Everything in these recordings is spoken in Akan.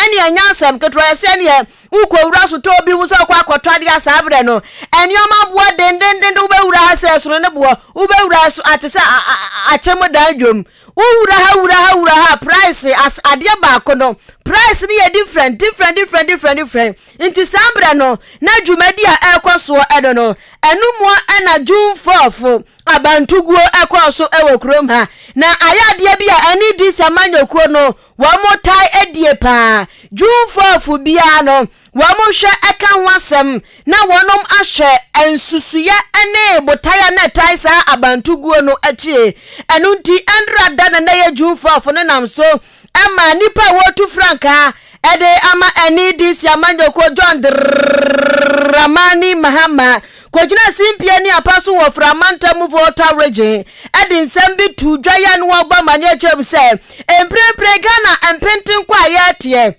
Ɛneɛ ɛnyɛ asɛm ketewa yɛ sɛ ɛneɛ wokɔwura sotɔɔ bi mu sɛ wokɔ akɔtɔ adeɛ a saa berɛ no nneɛma boɔ dendendende wobɛwura ha sɛ ɛsono ne boɔ wobɛwura so ate sɛ akyem dan dwom wowura ha wura ha wura ha price as adeɛ baako no price no yɛ different different different different different nti saa berɛ no na dwumadi a ɛrekɔ soɔ ɛno no ɛno mua ɛna June 4th abantuguo ɛkɔɔ so ɛwɔ kurom ha na ayɛ adeɛ bi a ɛne di samanyɔkuo no wɔn tae adie paa. June fourth biara no, wɔn hwɛ ɛka ho asɛm na wɔnom ahwɛ nsusuiɛ ne botaeɛ a na ɛtae saa abantuguo no akyie. Ɛno nti ɛndra da na na ɛyɛ June fourth no nam so ma nnipa a wɔretu frankaa de ama NEDC amanyɔkuo John Dramani Mahama kɔgyinaa simpie ne apa so wɔ Fra mantam mu Volta Region de nsɛm bi too dwa yɛ ne wɔbɔ amanneɛ kyerɛ mu sɛ mprempren Ghana mpentenkɔ a yɛreteɛ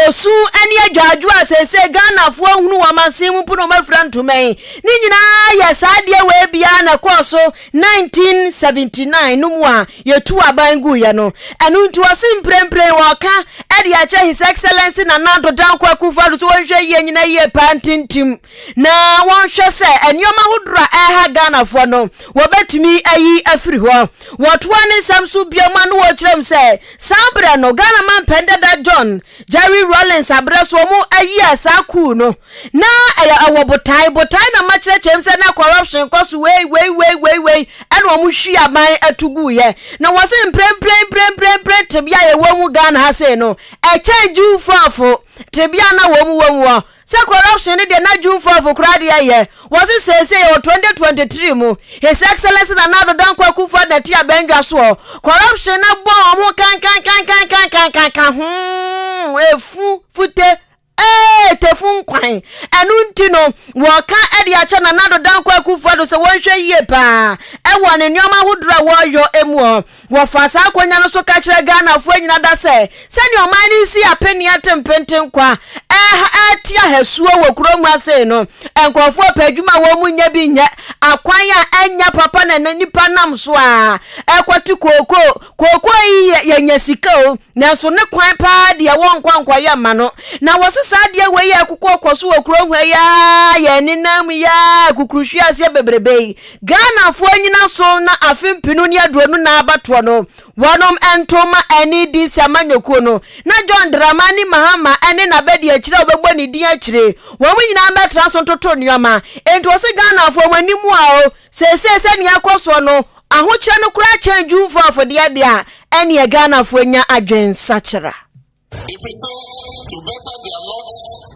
osu ne adwadwo a seesei Ghanafoɔ ahunu wɔn asen mu mpo na wɔafira ntoma yi ne nyinaa yɛ saa adeɛ wei biara na ɛkɔɔ so 1979 no mu a yɛtu aban guiɛ no. Ɛno nti ɔse mprempren wɔka de akyerɛ His Excellency Nana Addo Dankwa Akufo-Addo sɛ wɔnhwɛ yie nyina yie paa ntintim na wɔnhwɛ sɛ nneɛma ahodoɔ a ɛreha Ghanafoɔ no wɔbɛtumi ayi afiri hɔ. Wɔtoa ne nsɛm so bio ma no wɔkyerɛ mu sɛ saa berɛ no Ghana manpanin dada John Jerry Rawlings aberɛ so wɔn ayi a saa coup no na ɛyɛ ɛwɔ botae botae na makyerɛkyerɛ mu sɛ na corruption kɔ so wei wei wei wei wei ɛna wɔn hwi aban ato guiɛ na wɔse mprempren mprempren tebea a yɛwɔ mu Ghana ha sei no ɛkyɛn Jewfoɔfo tebea na wɔn wɔ mu hɔ sɛ corruption no deɛ na Jewfoɔfo koraa deɛ yɛ wɔse seesei yɛwɔ 2023 mu His Excellency Nana Addo Dankwa Akufo-Addo na ɛte abɛndwa soɔ corruption no bɔ wɔn ho kankankankankankankan ho efu fute Ee, Tefu nkwan. Ɛno nti no, wɔka de akyɛ Nana Addo Dankwa Akufo-Addo sɛ wɔnhwɛ yie paa wɔ ne nneɛma ahodoɔ a wɔreyɔ mu hɔ. Wɔfaa saa akwanya no so ka kyerɛɛ Ghanafoɔ nyina da sɛ, sɛdeɛ ɔman no resi apeneɛ tempenten kwa ɛreha ɛrete ahasuo wɔ kurom ha sei no, nkurɔfoɔ pɛ adwuma a wɔn nyɛ bi nyɛ, akwan a ɛnyɛ papa na nnipa nam so a ɛrekɔte kookoo. Kookoo yi yɛ yɛnya sika o, Nanso ne kwan paa deɛ wɔnkɔ nkɔyɛ mma no. Na wɔse saa adeɛ wei a ɛkokɔ kɔ so wɔ kuro hɔ yi ara yɛn nenam yi ara kukuruhwi aseɛ bebrebe yi. Ghanafoɔ nyina so na afe mpenu ne 24 abatoɔ no wɔnom nto ma NEDC amanyɔkuo no na John Dramani Mahama ne n'abadiakyire a wɔbɛbɔ ne din akyire wɔn nyinaa mmɛtena so ntoto nneɛma. Enti wɔse Ghanafoɔ mo ani mua o, seesei sɛnea ɛkɔ soɔ no Ahokyerɛ no koraa kyɛn Jewfoɔ afodeɛ deɛ a, ɛneɛ Ghanafoɔ nya adwensakyera. They prefer to better their lot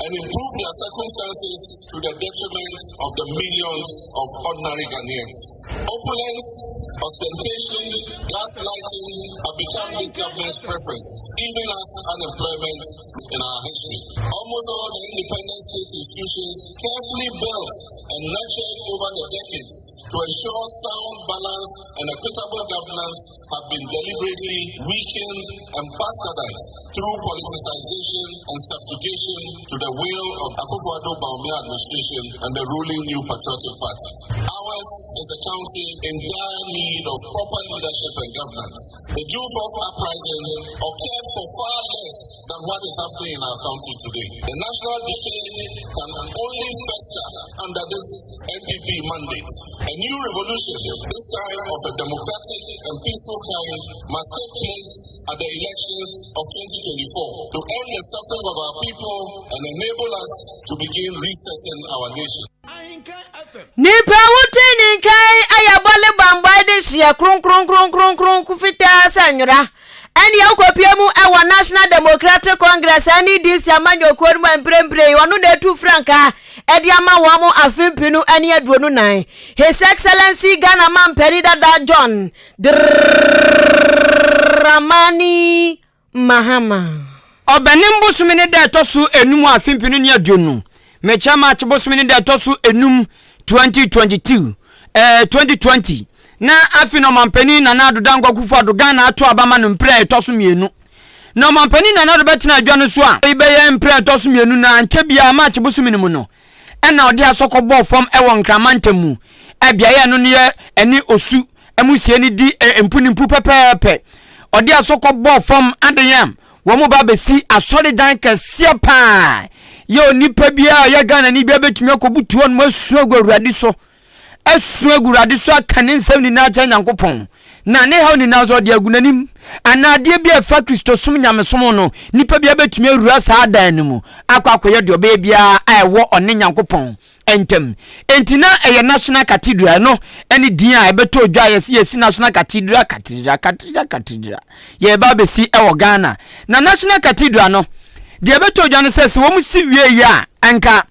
and improve their circumstances to the detriment of the millions of ordinary Ghanaians. Opulence, ostentation, gaslighting have become this government's preference, even as unemployment in our history. Almost all the independent state institutions carefully built and nurtured over the decades to ensure sound, balanced, and equitable governance have been deliberately weakened and bastardized through politicization and subjugation to the will of Akufo-Addo Bawumia administration and the ruling New Patriotic Party. Ours is a country in dire need of proper leadership and governance. The June 4th uprising occurred for far less than what is happening in our country today. The national decay can only fester under this NPP mandate. A new revolution, this time of a democratic and peaceful kind, must take place at the elections of 2024 to end the suffering of our people and enable us to begin resetting our nation. Nipa a wote ne nka yi ayɛ bɔle bambɔe de hyeɛ kronkronkronkronkron fitaa sɛ nwera. Ɛnneɛ wokɔpie mu wɔ National Democratic Congress, NEDC, amanyɔkuo no mu a mprempren yi ɔno na ɛtu frankaa de ama wɔn afe 2024. His Excellency Ghana Mampanin dada John Dramani Mahama. Ɔbɛnem bosome ne da ɛtɔ so enum afe 2020, Mekyɛ March bosome ne da ɛtɔ so enum 2022, eh, 2020, na afe na Ɔmanpanin Nana Addo Dankwa Akufo-Addo Ghana ato aba ma no mprɛ a ɛtɔ so mmienu. Na Ɔmanpanin Nana Addo bɛtena adwa no so a, yi bɛyɛ mprɛ a ɛtɔ so mmienu na ankyɛ biara March bosome no mu no, ɛna ɔde asɔ kɔbɔɔ fam wɔ Nkran mantam mu, beaeɛ a ɛno no yɛ ɛne Osu amusie no di mpu ne mpu pɛpɛɛpɛ. Ɔde asɔ kɔbɔɔ fam adeɛ a. Wɔn ba abɛsi asɔredan kɛseɛ paa yɛ onipa biara a ɔyɛ Ghanani biara bɛtumi akɔbutu hɔ nom asu agu Awurade so, asu agu Awurade so aka ne nsɛm nyinaa akyerɛ Nyankopɔn, na ne haw nyinaa nso ɔde agu n'anim. Anaa adeɛ bi a ɛfa Kristosom nyamesom no, nipa biara bɛtumi awura saa dan no mu akɔ akɔyɛ deɛ ɔbɛyɛ biara a ɛwɔ ɔne Nyankopɔn ntam. Enti na ɛyɛ National Cathedral, ɛno ne din a ɛbɛtɔ dwa a yɛsi yɛsi National Cathedral, Cathedral, Cathedral, Cathedral. Yɛreba abɛsi wɔ Ghana. Na National Cathedral no, deɛ ɛbɛtɔ dwa no sɛ sɛ wɔn si wie yi a, anka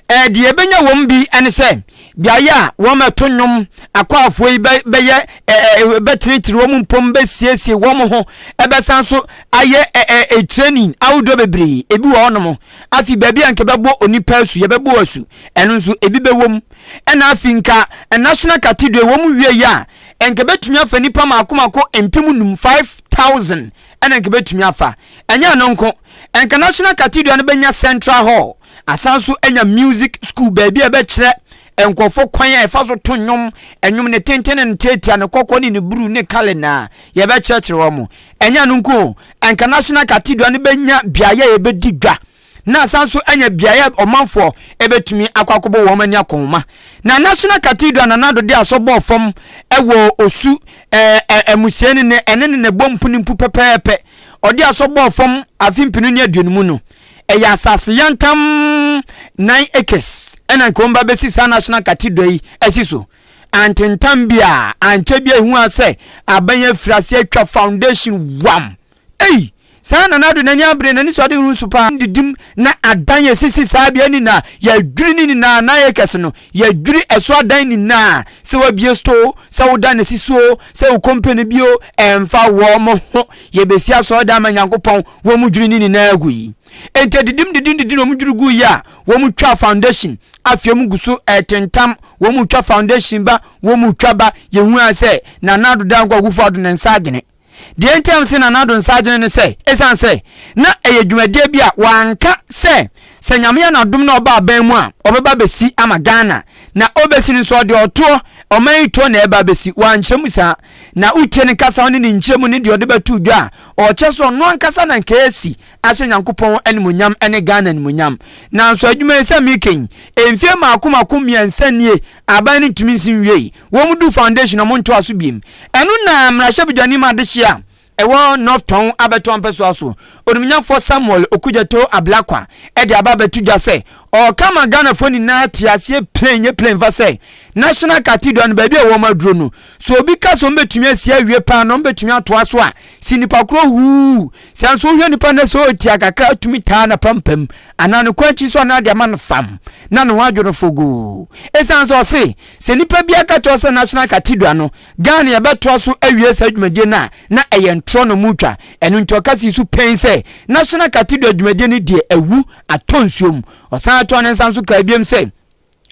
ɛɛ deɛ ɛbɛnya wɔn bi ne sɛ beaeɛ a wɔn ɛto nnwom akɔafoɔ yi bɛyɛ ɛɛ bɛtenetene wɔn mpom bɛsiesie wɔn ho ɛbɛsan so ayɛ ɛɛ training ahodoɔ bebree ebi wɔ hɔnom. Afei baabi a nka bɛbɔ onipa asu, yɛbɛbɔ asu, ɛno nso ebi bɛwɔ mu. Ɛna afei nka National Cathedral wɔ mu wie yi a, nka bɛtumi afa nipa mako mako 5000, 5000 ɛna nka bɛtumi afa. Ɛnyɛ ɛno nko, nka National Cathedral no bɛnya Central Hall, asan so anya music school, baabi a ɛbɛkyerɛ nkurɔfoɔ kwan a ɛfa so to nnwom, nnwom ne tenten ne ne tiatia, ne kɔkɔɔ ne ne bruu ne kale na yɛbɛkyerɛkyerɛ wɔn. Ɛnyɛ ɛno nko o, anka National Cathedral no bɛnya beaeɛ a yɛbɛdi dwa na asan nso anya beaeɛ a ɔmanfoɔ bɛtumi akɔ akɔbɔ wɔn ani akɔnhoma. Na National Cathedral Nana Addo de asɔ bɔɔ fam wɔ Osu amusiei no ne ɛne ne ne bɔ mpunimpu pɛpɛɛpɛ. Ɔde asɔ bɔɔ fam afe mpenu ne aduonu mu no, ɛyɛ asase yantam 9 acres ɛna nka wɔn ba bɛsi saa National Cathedral yi asi so. Antentam bi a ankyɛ bi ehu ara sɛ aban afiri ase atwa foundation wam. Ei! Saa Nana Addo n'ani abere, n'ani so ade hunu so paa. Didim na adan esisi saa bea nyinaa, yɛadwiri ne nyinaa, na ayɛ kɛse no, yɛadwiri ɛso adan nyinaa. Sɛ wabie store o, sɛ wo dan na esi so o, sɛ wo company bi o, ɛmfa wɔn ho. Yɛbɛsi asɔredan ama Nyankopɔn, wɔn dwiri ne nyinaa gu yi. Enti adidim didim didim na wɔn dwiri gu yi a, wɔn twaa foundation, afei wɔn gu so ɛretentam. Wɔn mu twa foundation ba, wɔn mu twa ba, yɛhu ara sɛ Nana Addo Dankwa Akufo Addo ne nsa agyene. Deɛ nti a mese Nana Addo nsa agyene ne sɛ, ɛsiane sɛ na ɛyɛ dwumadie bi a wanka sɛ sɛ Nyame yɛ n'adom na ɔba aban mu a, ɔbɛba abɛsi ama Ghana. Na ɔbɛsi no nso ɔde ɔtoɔ, ɔman yi toɔ na ɛreba abɛsi. Wankyerɛ mu saa. Na wotie ne kasa ne ne nkyerɛmu ne deɛ ɔde bɛto dwa a, ɔkyerɛ sɛ ɔno ankasa na nka ɛresi ahyɛ Nyankopɔn animuonyam ne Ghana animuonyam. Nanso adwuma yi sɛ meka yi, mfie mmaako mmaako mmiɛnsa nie, aban no ntumi nsi nwiei. Wɔn du foundation a wɔntoa so biem. Ɛno na mmarahyɛbadwani ma adehyeɛ a ɛwɔ North Tɔn abɛto ampɛsoa so, Onimnyafoɔ Samuel Okudzeto Ablakwa de aba abɛto dwa sɛ ɔreka ama Ghanafoɔ nyinaa te aseɛ plain nyɛ plain fa sɛ National Cathedral no baabi a wɔn aduro no, sɛ obi ka sɛ wɔbɛtumi asi awie paa na wɔbɛtumi atoa so a, si nipa korɔ huu. Sɛ nso wohwɛ nipa no sɛ ɔretia kakra tumi taa n'apampam anaa ne kɔn akyi so anaa de ama no fam na ne ho adwo no fogoo. Ɛsiane sɛ ɔse sɛ nipa biara ka kyerɛ sɛ National Cathedral no Ghana yɛbɛtoa so awie saa dwumadie no a na ɛyɛ ntorɔ na ɔmu twa. Ɛno nti ɔka sii so pɛn sɛ National Cathedral dwumadie no deɛ awu atɔ nsuo mu. Ɔsan toa ne nsa nso kaa biom sɛ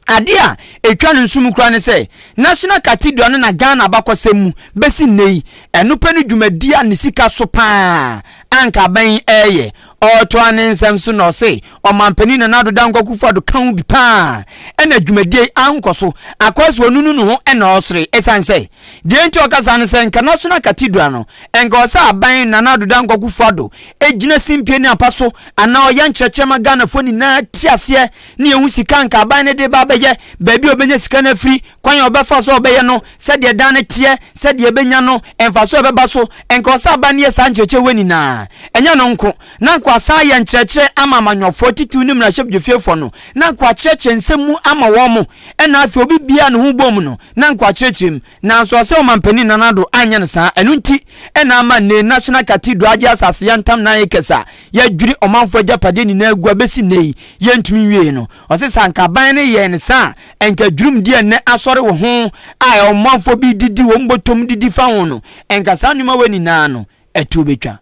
Ade a etwa no nso mu koraa ne sɛ, National Cathedral no na Ghana abakɔsɛm mu besi nnɛ yi, ɛno pɛ ne dwumadi a ne sika so pa ara a anka aban yi reyɛ. Ɔretoa ne nsɛm so na ɔse, Ɔmanpanin Nana Addo Dankwa Akufo-Addo ka ho bi pa ara na dwumadie yi ankɔ so. Akɔyɛ sɛ ɔnunu ne ho na ɔresere esiane sɛ deɛ nti a ɔka saa ne sɛ nka National Cathedral no nka ɔsɛ aban Nana Addo Dankwa Akufo-Addo gyina simpie ne apa so anaa ɔyɛ nkyerɛkyerɛ ma Ghanafoɔ nyinaa te aseɛ ne yɛhu sika a nka aban no de ba abɛyɛ, baabi a ɔbɛnya sika no afiri, kwan a ɔbɛfa so a ɔbɛyɛ no, sɛdeɛ dan no teɛ, sɛdeɛ ɛbɛnya no, mfasoɔ a ɛbɛba so. Nka ɔsɛ aban no yɛ saa nkyerɛkyerɛ wei nyinaa. Ɛnyɛ ɛno nko, na nka wasan ayɛ nkyerɛkyerɛ ama amanyɔfoɔ, titiriw ne mmarahyɛbdwafiefoɔ no, na nka wakyerɛkyerɛ nsɛm mu ama wɔn, ɛna afei obi biara a ne ho bom no, na nka wakyerɛkyerɛ mu. Nanso ɔsɛ Ɔmanpanin Nana Addo anyɛ no saa. Ɛno nti na ama nnɛ National Cathedral agye asase yantam 9 acres a yɛadwiri ɔmanfoɔ agyapadeɛ nyinaa agu abɛsi nnɛ yi yɛntumi nwiei no. Ɔse sɛ anka aban no yɛɛ no saa a, anka dwirimdeɛ a nnɛ asɔre wɔ ho a ɔmanfoɔ bi didi wɔn bɔtɔm didi fa ho no, anka saa nneɛma wei nyinaa no ɛtoɔ bɛtwa.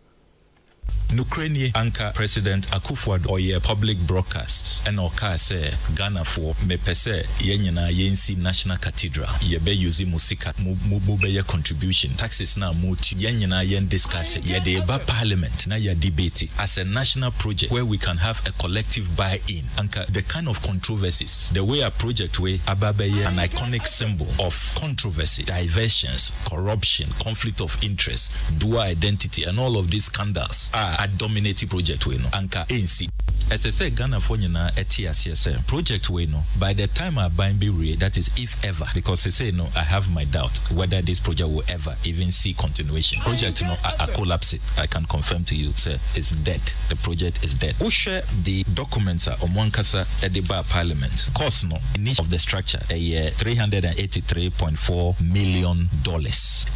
Nokorɛ nie, anka President Akufo Addo ɔyɛɛ public broadcast ɛna ɔkaa sɛ Ghanafoɔ mepɛ sɛ yɛn nyinaa yɛnsi National Cathedral, yɛbɛ use mo sika, mo mo mobɛyɛ contribution, taxes no a motu, yɛn nyinaa yɛn discuss, yɛde reba parliament na yɛ debate as a national project where we can have a collective buy in, anka the kind of controversies, the way a project wei aba abɛyɛ an iconic symbol of controversy, diversions, corruption, conflict of interest, dual identity and all of these scandals a. adominate project wei no, anka ɛnsi. Ɛsɛ sɛ Ghanafoɔ nyinaa te aseɛ sɛ project wei no, by the time aban bɛwie, that is if ever, because sesei no I have my doubt whether this project will ever even see continuation. Project no a collapse, I can confirm to you sɛ it's dead, the project is dead. Wohwɛ the documents a wɔn ankasa de baa parliament, cost no of the structure ɛyɛ $383.4 million.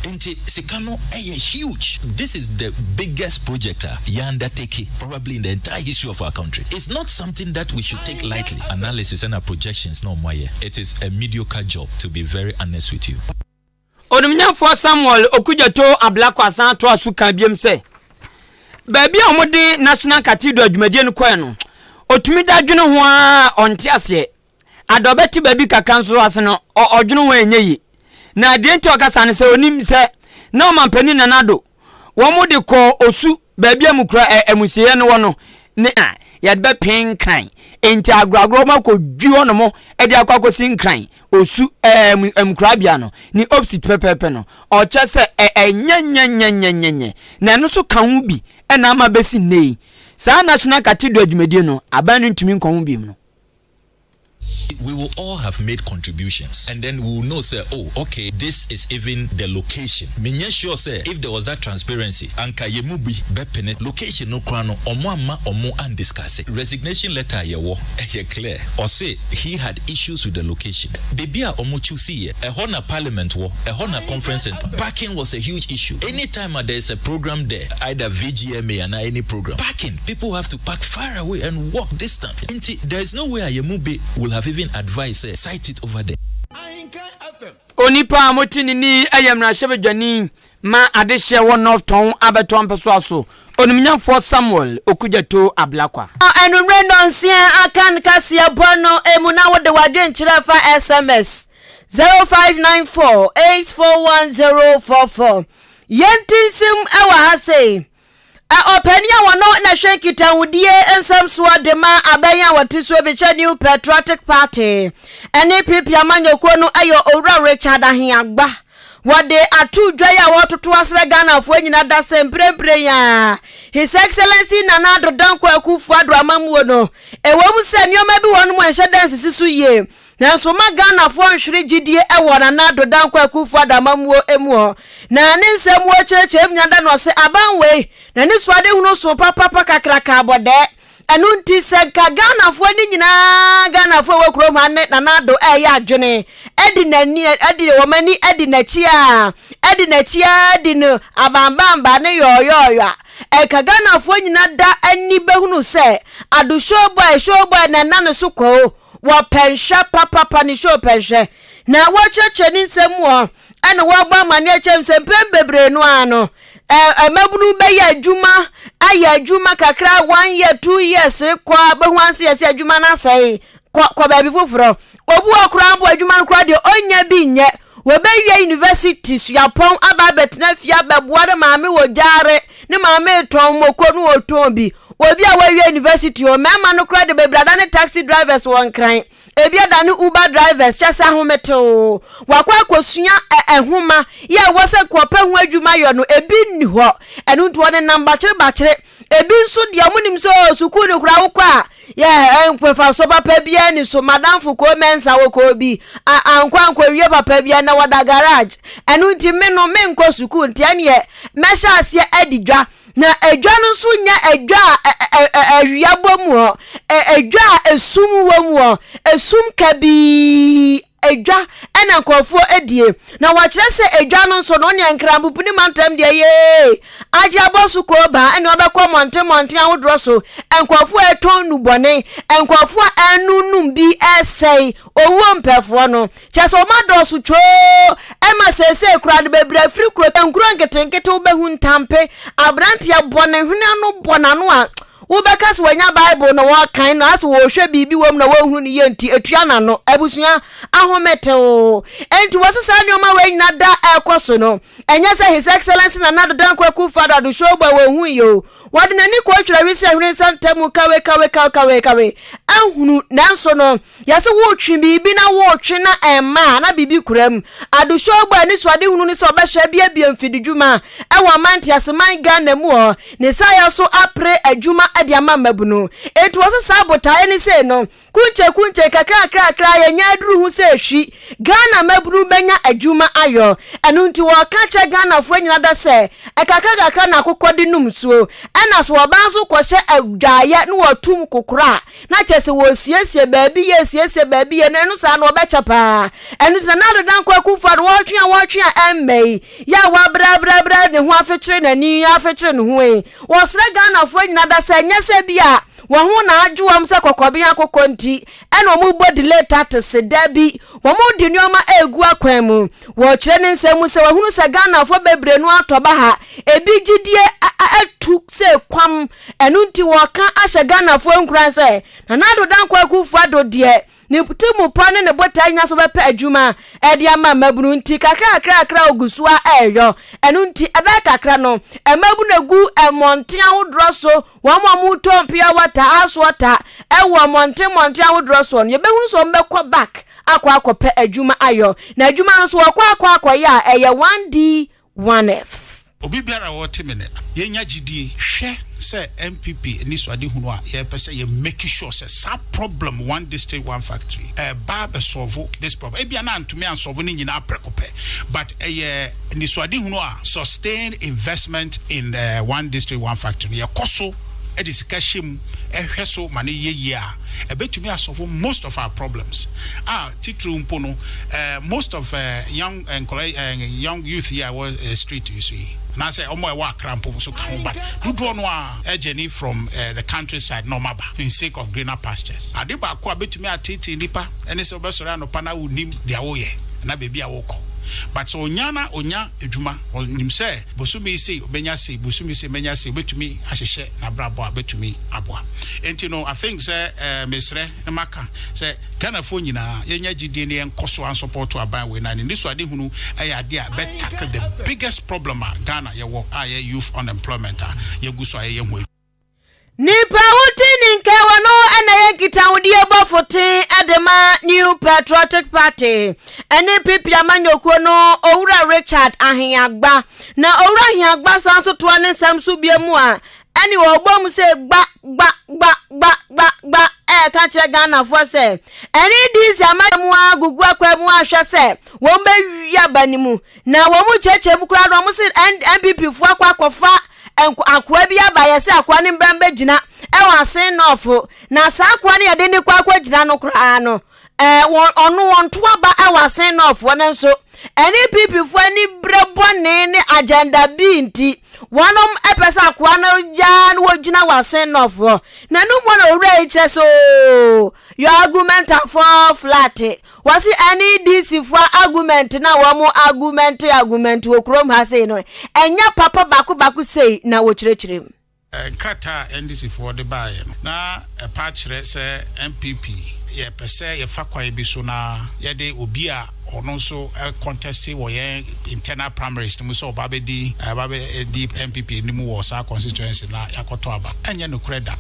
Nti sika no ɛyɛ huge. This is the biggest project a yɛ undertake probably in the entire history of our country. It's not something that we should take lightly. Analysis ɛna projections na ɔmo ayɛ. It is a mediocre job, to be very honest with you. Onimnyamfoɔ Samuel Okudzeto Ablakwa san toa so kaa biom sɛ, baabi a wɔde National Cathedral dwumadie no kɔɛ no, ɔtumi da dwene ho ara a ɔnte aseɛ. Ada ɔbɛte baabi kakra nso ase no, ɔdwene ho a ɛnyɛ yie. Na deɛ nti a ɔka saa ne sɛ ɔnim sɛ na Ɔmampanin Nana Addo wɔn de kɔɔ Osu baabi a mukura ɛ amusieɛ no wɔ no ne a yɛde bɛpee Nkran. Enti agorɔagorɔ wɔn akɔdwi hɔ nom de akɔ akɔsi Nkran Osu ɛ amukurabea no ne opposite pɛpɛɛpɛ no. Ɔkyɛ sɛ ɛ ɛnyɛ nyɛ nyɛ nyɛ nyɛ nyɛ. Na ɛno nso ka ho bi na ama bɛsi nnɛ yi saa National Cathedral dwumadie no aban no ntumi nkɔ ho biom no. We will all have made contributions and then we will know sɛ oh okay this is even the location. Menyɛ sure sɛ if there was that transparency anka yɛn mu bi bɛpene location no koraa no ɔmo amma ɔmo andiscuss. Resignation letter a yɛwɔ ɛyɛ clear ɔse he had issues with the location. Baabi a ɔmo choose yɛ ɛhɔ na parliament wɔ, ɛhɔ na conference centre. Parking was a huge issue. Anytime a there is a program there either VGMA anaa any program, parking people have to park far away and walk distance. Nti there is no way a yɛn mu bi will have even advised sɛ site it over there. Onipa a mote ne nne yi yɛ mmarahyɛbadwani ma adehyeɛ wɔ North Tɔn abɛtoa mpɛsoa so, Onimnyafoɔ Samuel Okudzeto Ablakwa. Anwummere nnɔnsia Akan kaseɛbɔ no mu na wode w'adwenkyerɛ fa SMS 0594 841044. Yɛn ti nsim wɔ ha sei. Ɔpanin a ɔno na ɛhwɛ nkitahodie nsɛm soɔ de ma abɛn a wɔte soɔ bi kyɛ New Patriotic Party ne PP amanyɔkuo no yɛ Owura Richard Ahiagba. Wɔde ato dwa yi a wɔretoto asrɛ Ghanafoɔ nyina da sɛ mprempren yi ara His Excellency Nana Addo Dankwa Akufo-Addo amammuo no, ɛwɔ mu sɛ nneɛma bi wɔ hɔ nom a ɛnhyɛ da nsisi so yie, Nanso mma Ghanafoɔ nhwere gyidie wɔ Nana Addo Dankwa Akuffo Addo amammuo mu hɔ. Na ne nsɛm mu ɔkyerɛkyerɛ mu nyina da no ɔse aban wei n'anisoadehunu so papapa kakraka abɔdɛɛ. Ɛno nti sɛ nka Ghanafoɔ ne nyinaa Ghanafoɔ a ɛwɔ kurom ha ne Nana Addo ɛreyɛ adwene adi n'ani adi wɔn ani adi n'akyi a adi n'akyi ara di no abanbanba ne yɔɔyɔɔyɔ a ɛnka Ghanafoɔ nyina da ani bɛhunu sɛ Addo show boy show boy na ɛna ne so kwa o. Wɔpɛ nhwɛ papapa ne show pɛ nhwɛ. Na wɔkyerɛkyerɛ ne nsɛm mu hɔ ɛna wɔbɔ amaneɛ kyerɛ m sɛ mpɛn bebree no ara no mmabunu bɛyɛ adwuma ayɛ adwuma kakra one year 2 years kɔ a bɛhu anse yɛ sɛ adwuma no asɛe, kɔ kɔ baabi foforɔ. Obi wɔ koraa mpo adwuma no koraa deɛ ɔnya bi nyɛ, wɔbɛwie university suapɔn aba abɛtena fie abɛboa ne maame wɔ gyaare, ne maame retɔn moko no ɔtɔn bi. Obi a wawie university o, mmarima no koraa de bebree adane taxi drivers wɔ Nkran, ebi adane Uber drivers, kyɛ sɛ ahometew. Wakɔ akɔsua nhoma yɛ ɛwɔ sɛ nka ɔpɛ ho adwuma yɛ no, ebi nni hɔ. Ɛno nti wɔnenam bakyerebakyere. Ebi nso deɛ wɔnim sɛ o sukuu no koraa wokɔ a yɛ mfasoɔ papa biara ni so. Madamfo koo Mensah wɔ koo bi a ankɔ ankɔwie papa biara na wɔda garage. Ɛno nti me no menkɔ sukuu nti ɛneɛ mɛhyɛ aseɛ adi dwa. Na edwa no nso nyɛ edwa a awia bɔ mu hɔ, edwa a esum wɔ mu hɔ, esum kabii edwa ɛna nkurɔfoɔ edie. Na wɔkyerɛ sɛ edwa no nso no neɛ Nkranpopo ne mantam deɛ yee agye abɔ so koo baa ɛne wɔbɛkɔ mmɔnten mmɔnten ahodoɔ so, nkurɔfoɔ a ɛtɔn nnubɔne, nkurɔfoɔ a ɛnonnom bi ɛresɛe owuo mpɛfoɔ no. Kyerɛ sɛ wɔn adɔɔso twoo ma seesei koraa no bebree afiri kuro nkuro nketenkete wobɛhu ntampe aberanteɛ bɔ ne hwene ano bɔ n'ano a wobɛka sɛ wanya Bible na wɔrekan no asɛ wɔrehwɛ biribi wɔ mu na wɔnhunu no yie nti etua n'ano. Abusua ahometew enti wɔse saa nneɛma wei nyina da ɛrekɔ so no ɛnyɛ sɛ His Excellency Nana Addo Dankwa Akufo-Addo Addo Showboy wɔnhu yɛ o. Wɔde n'ani kɔtwere awisi ahwene nsa ntam kawe kawe kawe kawe kawe ahunu nanso no yɛse wotwe biribi na wotwe na ɛmma a na biribi kura mu. Adesuo bɔ anisoadehunu ne sɛ ɔbɛhwɛ abiebie mfididwuma ɛwɔ ɔman nteaseman Ghana mu hɔ. Ne saayɛ so apere adwuma de ama mmabunu. Enti wɔse saa botaeɛ ne sei no Kunkye kunkye, kakrakrakra yɛnya aduru ho sɛ hwi, Ghana mmabunu bɛnya adwuma ayɔ. Ɛno nti wɔka kyerɛ Ghanafoɔ nyina da sɛ, ɛkakrakakra na akokɔ de nom nsuo. Ɛna sɛ ɔbaa nso kɔhyɛ adwaeɛ na wɔtum kokora a, na kyerɛ sɛ wɔresiesie baabi yie, siesie baabi yie, na ɛno saa no ɔbɛkyɛ paa. Ɛno nti Nana Addo Dankwa Akufo-Addo wɔretwe a wɔretwe a ɛmma yi, yɛ a wabrɛbrɛbrɛ ne ho afekyere n'ani afekyere ne ho yi, wɔsrɛ Ghanafoɔ nyina da sɛ ɛnyɛ sɛ bi a Wɔn ho na adwo wɔn sɛ kɔkɔben akokɔ nti ɛna wɔn bɔ delay tactics, dabi, wɔn de nneɛma ɛregu akwan mu. Wɔkyerɛ ne nsɛm mu sɛ wɔahunu sɛ Ghanafoɔ bebree no atɔ baha, ebi gyidie atu sɛ kwam, ɛno nti wɔka ahyɛ Ghanafoɔ nkuran sɛ Nana Addo Dankwa Akufo-Addo deɛ Ne tirimupɔ ne ne botae nyinaa sɛ ɔbɛpɛ adwuma de ama mmabunu nti, kakrakrakra ogu so ara reyɔ. Ɛno nti, ɛbɛyɛ kakra no, mmabunu agu mmɔnten ahodoɔ so, wɔn a wɔtɔn pure water, ice water wɔ mmɔnten mmɔnten ahodoɔ soɔ no, yɛbɛhunu sɛ wɔbɛkɔ back akɔ akɔpɛ adwuma ayɔ. Na adwuma no nso, wɔkɔ akɔ akɔyɛ a, ɛyɛ 1D, 1F. Obi biara a ɔte me nne, yɛnya gyidie. Hwɛ sɛ NPP anisoadehunu a yɛpɛ sɛ yɛ make sure sɛ saa problem one district one factory ɛreba abɛ solve this problem. Ebia na antumi ansɔlvo ne nyinaa prɛko pɛ but ɛyɛ anisoadehunu a sustained investment in one district one factory no yɛkɔ so de sika hyɛ mu hwɛ so ma no yɛ yie a, ɛbɛtumi asɔlvo most of our problems a titiriw mpo no most of young nkwadaa young youth yi a ɛwɔ street yi so yi anaasɛ wɔn a ɛwɔ Accra mpo nso ka ho but dodoɔ no a journey from the country side na wɔn aba in sake of greener pastures. Ade baako a bɛtumi ateetee nipa ne sɛ wobɛsɔre anɔpa na wonnim deɛ woyɛ anaa baabi a wokɔ but sɛ ɔnya na ɔnya adwuma ɔnim sɛ bosome sei ɔbɛnya sei bosome sei mɛnya sei ɔbɛtumi ahyehyɛ n'abrabɔ a bɛtumi aboa nti no I think sɛ mesrɛ na maka sɛ Ghanafoɔ nyinaa yɛnya gyidie na yɛnkɔ so ansɔpɔɔto aban wei na ne nnisoadehunu yɛ adeɛ a ɛbɛ tackle the biggest problem a Ghana yɛwɔ a ɛyɛ youth unemployment a yɛgu so a yɛyɛ ho adwuma. Nipa a wote ne nka wɔ no na ɛyɛ nkitahodie bɔfo ten de ma New Patriotic Party ne PP amanyɔkuo no Owura Richard Ahiagba. Na Owura Ahiagba san so toa ne nsɛm so bio mu a ɛne ɔbɔ mu sɛ gba gba gba gba gba gba ɛreka kyerɛ Ghanafoɔ sɛ ɛne DC amanyɔ mu ara gugu akwan mu ahwɛ sɛ wɔn bɛwi aba no mu na wɔn mu kyerɛkyerɛ mu koraa no wɔn se NPP foɔ akɔ akɔfa akoa bi aba yɛ sɛ akoa no mbra mbɛgyina ɛwɔ asen nɔɔfo na saa akoa no yɛde ne kɔ akɔgyina no koraa no Ɛɛ, wɔn, ɔno wɔnto aba wɔ asen nɔɔfoɔ no nso. NPP foɔ ani berɛ bɔne ne agenda bi nti, wɔnom pɛ sɛ akoa no yaa na wɔgyina wɔ asen nɔɔfoɔ. Na ɛno mu na owura yi kyerɛ sɛ oo, your argument are fall flat. Wɔse NEDC foɔ argument na wɔn argument argument wɔ kurom ha sei no, ɛnyɛ papa baako baako sei na wɔkyerɛkyerɛ mu. Nkrataa a NDC foɔ de baeɛ no, na ɛpa kyerɛ sɛ NPP yɛpɛ sɛ yɛfa kwan bi so na yɛde obi a ɔno nso contest wɔ yɛn internal primaries no mu sɛ ɔba bɛdi ɔba bɛdi NPP anim wɔ saa constituency na yɛakɔtɔ aba. Ɛnyɛ nokorɛ da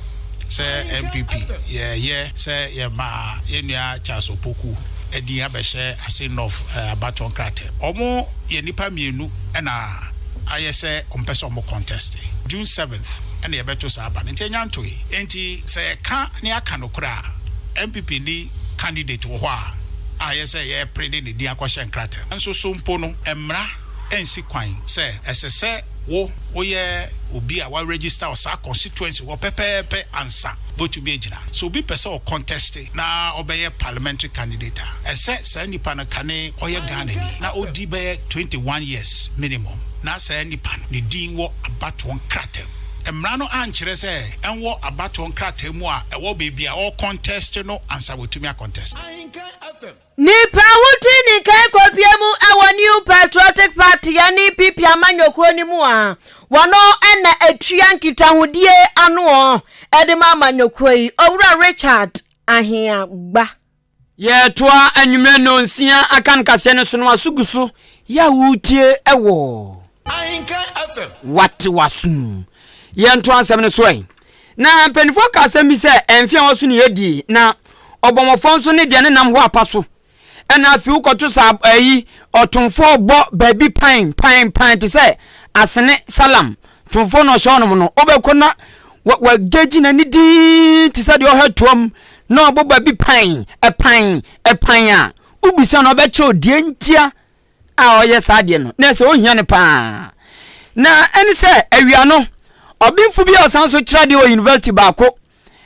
sɛ NPP yɛyɛ sɛ yɛma yɛn nua Charles Opoku din abɛhyɛ Ase North abatoɔ nkrataa mu. Wɔn yɛ nnipa mmienu na ayɛ sɛ wɔpɛ sɛ wɔn contest. June seventh na yɛbɛto saa aba no nti ɛnya ntoe. Nti sɛ yɛka na yɛaka nokorɛ a, NPP nni candidate wɔ hɔ a ayɛ sɛ yɛrepere de ne din akɔhyɛ nkrataa mu. Nso so mpo no, mmara nsi kwan sɛ ɛsɛ sɛ wo woyɛ obi a wa register wɔ saa constituency hɔ pɛpɛɛpɛ ansa wobɛtumi agyina. Sɛ obi pɛ sɛ ɔ contest na ɔbɛyɛ parliamentary candidate a, ɛsɛ saa nipa no kane ɔyɛ Ghanani na ɔdi bɛyɛ 21 years minimum na saa nipa no ne din wɔ abatoɔ nkrataa mu. Mmara no ankyerɛ sɛ ɛnwɔ abatoɔ nkrataa mu a ɛwɔ baabi a ɔre contest no ansa watumi a contest. Nipa a wodi ne kan kɔpie mu wɔ New Patriotic Party, NPP, amanyɔkuo no mu a wɔno na ɛtua nkitahodie ano de ma amanyɔkuo yi, Owura Richard Ahiagba. Yɛretoa anwummerɛ nnɔnsia akan kaseɛ no so no aso gu so yɛ a woretie wɔ Ahenkan FM. Wate w'aso mu. Yɛnto asɛm no so ɛ. Na mpanimfoɔ ka asɛm bi sɛ, Mfe a wɔso ne yɛdie, na ɔbɔmmɔfoɔ nso ne deɛ ne nam hɔ apa so. Ɛna afei wokɔto sa ayi ɔtomfoɔ bɔ baabi pan pan pan te sɛ asene salam tomfoɔ na ɔhyɛ ɔnom no wobɛkɔ na wagagyi n'ani dinn te sɛ deɛ ɔhɛ toam na ɔbɔ baabi pan ɛpan ɛpan a wobisa no ɔbɛkyerɛw deɛ ntia a ɔyɛ saa adeɛ no na ɛsɛ ohia no paa na ɛne sɛ awia no ɔbenfo bi a ɔsan so kyerɛ adeɛ wɔ university baako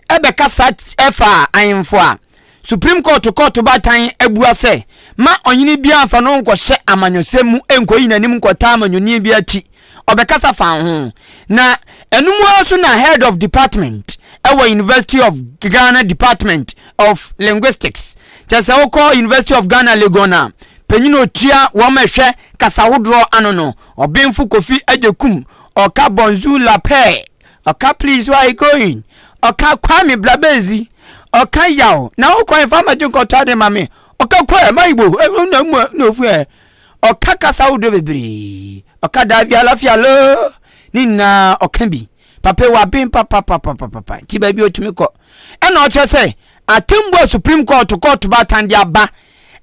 ɛbɛkasa ɛfa ahemfo a Supreme Court kɔɔto baatan abua sɛ ma ɔhene biara mfa no nkɔhyɛ amanyɔsɛm mu nkɔyi n'anim nkɔtaa amanyɔni bi akyi ɔbɛkasa fa ho na ɛno mu ara so na head of department ɛwɔ University of Ghana Department of Linguistics kyerɛ sɛ wokɔ University of Ghana Legon a panyin a otua wɔn ɛhwɛ kasa ahodoɔ ano no ɔbenfo Kofi Agyekum ɔka bonjour la paix ɔka please where are you going ɔka Kwame Blabezi ɔka yaw na wo kwan fa magye nkɔtɔ ade ma me ɔka kɔ ɛ ma igbo na mu na ofu ɛ ɔka kasa ahodoɔ bebree ɔka daabi alafia lo ne nyinaa ɔka bi papa waben papapapapapa nti baabi otumi kɔ ɛna ɔkyerɛ sɛ atemmu a supreme court kɔɔto baatan de aba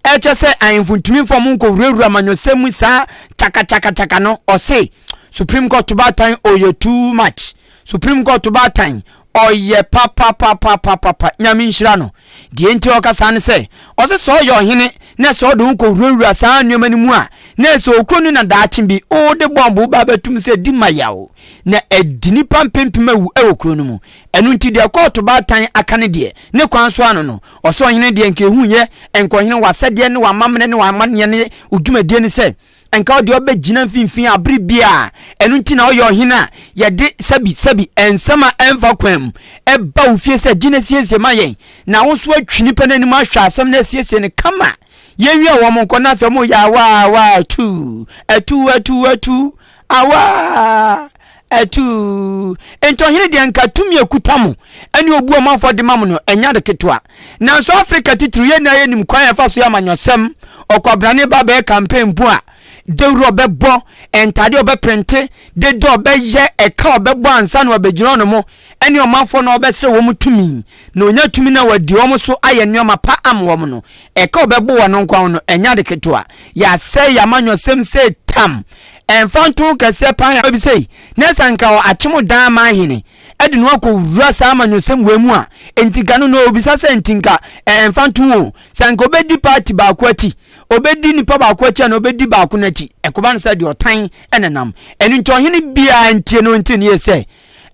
ɛkyɛ sɛ ahemfo ntumi mfa ɔmo nkɔwurawura amanyɔsɛm mu saa kyakakyakakyaka no ɔse supreme court baatan ɔyɛ too much supreme court baatan ɔyɛ papapapapapa nyame nhyira no deɛ nti ɔka saa ne sɛ ɔse sɛ ɔyɛ ɔhene na sɛ ɔde ho kɔwurawura saa nneɛma no mu a na sɛ okuro no na daakye bi wode bɔmbo ba bɛtum sɛ di ma yaw na ɛdi nipa mpempem awu ɛwɔ kuro no mu ɛno nti deɛ kɔɔto baatan aka ne deɛ ne kwan so ano no ɔsɛ ɔhene deɛ nka ehu yɛ nka ɔhene w'asɛdeɛ ne w'amammerɛ ne w'amanneɛ ne wo ne sɛ nka ɔdeɛ ɔbɛgyina mfimfini abere bia ɛno nti na ɔyɛ ɔhene a yɛde sɛbi sɛbi nsɛm a ɛmfa kwan mu ɛba wo fie sɛ gyina siesie ma yɛn na wo nso atwi nipa n'anim ahwɛ asɛm no asiesie no kama yɛwie wɔn nkɔ na afei mo yɛ awa awa atu atu atu atu awa atu nti ɔhene deɛ nka tumi ekuta mo ɛne obu ɔmanfoɔ de ma mo no ɛnya de ketewa nanso Afrika titiri yɛn nyinaa yɛnim kwan a ɛfa so yɛ amanyɔsɛm ɔkwabrane ba bɛyɛ campaign mpo a dawuro ɔbɛbɔ ntadeɛ ɔbɛprinte dede ɔbɛyɛ ɛka ɔbɛbɔ ansa na ɔbɛgyina ɔno mo ɛne ɔmanfoɔ na ɔbɛsrɛ wɔn tumi na onya tumi na wadi wɔn so ayɛ nneɛma pa ama wɔn no ɛka ɔbɛbɔ wɔn nkwa no ɛnya de ketewa yɛasɛ yɛ amanyɔsɛm sɛ tam ɛmfa nto kɛseɛ paa bi sɛ na sɛ nka wɔ akyem dan ma ahene ɛde no akɔwura saa amanyɔsɛm wɔ mu a enti nka no na obisa sɛ nti nka ɛmfa nto o sɛ nka obɛdi party baako akyi obɛdi nipa baako akyi a na obɛdi baako no akyi ɛkɔba no sɛ deɛ ɔtan ɛnenam ɛno nti ɔhene biara ntie no nti ne yɛ sɛ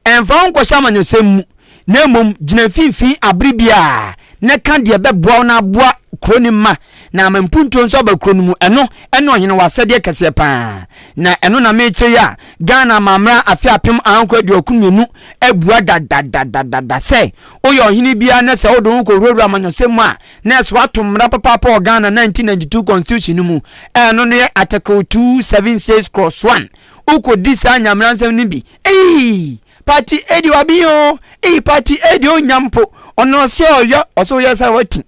ɛmfa wo nkɔhyɛ amanyɔsɛm mu na mmom gyina mfimfini abere biara na ka deɛ bɛboa wo na aboa kuro ne mma na ama mpuntuo nso aba kuro no mu ɛno ɛne ɔhene wɔ asɛdeɛ kɛseɛ paa na ɛno na mekyerɛ yi a Ghana amammerɛ afe 2022 abua dadadadada sɛ woyɛ ɔhene biara na sɛ wode wo kɔwurawura amanyɔsɛm mu a na ɛso ato mmara papaapa wɔ Ghana 1992 constitution no mu ɛno no yɛ article 276 cross 1 wokɔdi saa nyamera nsɛm no bi ei party A deɛ wabi o ei party A deɛ ɔnya mpo ɔno ɔsɛ ɔyɔ ɔsɛ ɔyɛ sɛ wati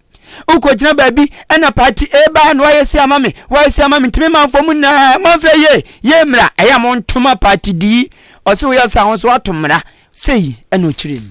wokɔgyina baabi ɛna party A baa na wayɛ si ama me wayɛ si ama me ntumi manfoɔ mu nyinaa manfrɛ ye ye mmara ɛyɛ a montoma party D ɔsɛ woyɛ sɛ ho so wato mmara sei ɛna ɔkyerɛ mu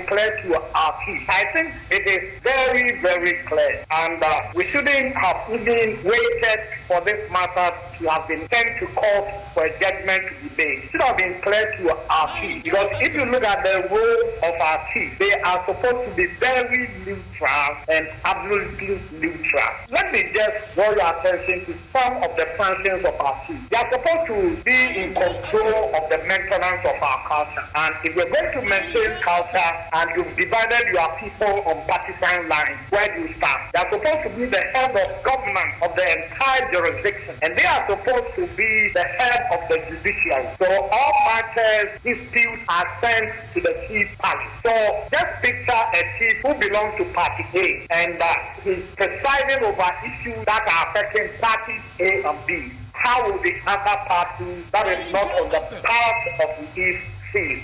clear to our chief. I think it is very, very clear, and we shouldn't have even waited for this matter to have been sent to court for a judgment to be made. It should have been clear to our chief, because if you look at the role of our chief, they are supposed to be very neutral and absolutely neutral. Let me just draw your attention to some of the functions of our chief. They are supposed to be in control of the maintenance of our culture. And if we're going to maintain culture and you've divided your people on partisan lines, where do you start? They are supposed to be the head of government of the entire jurisdiction. And they are supposed to be the head of the judiciary. So all matters, disputes are sent to the chief palace. So just picture a chief who belongs to party A and he's presiding over issues that are affecting parties A and B. How will the other party that is not on the path of the East feel?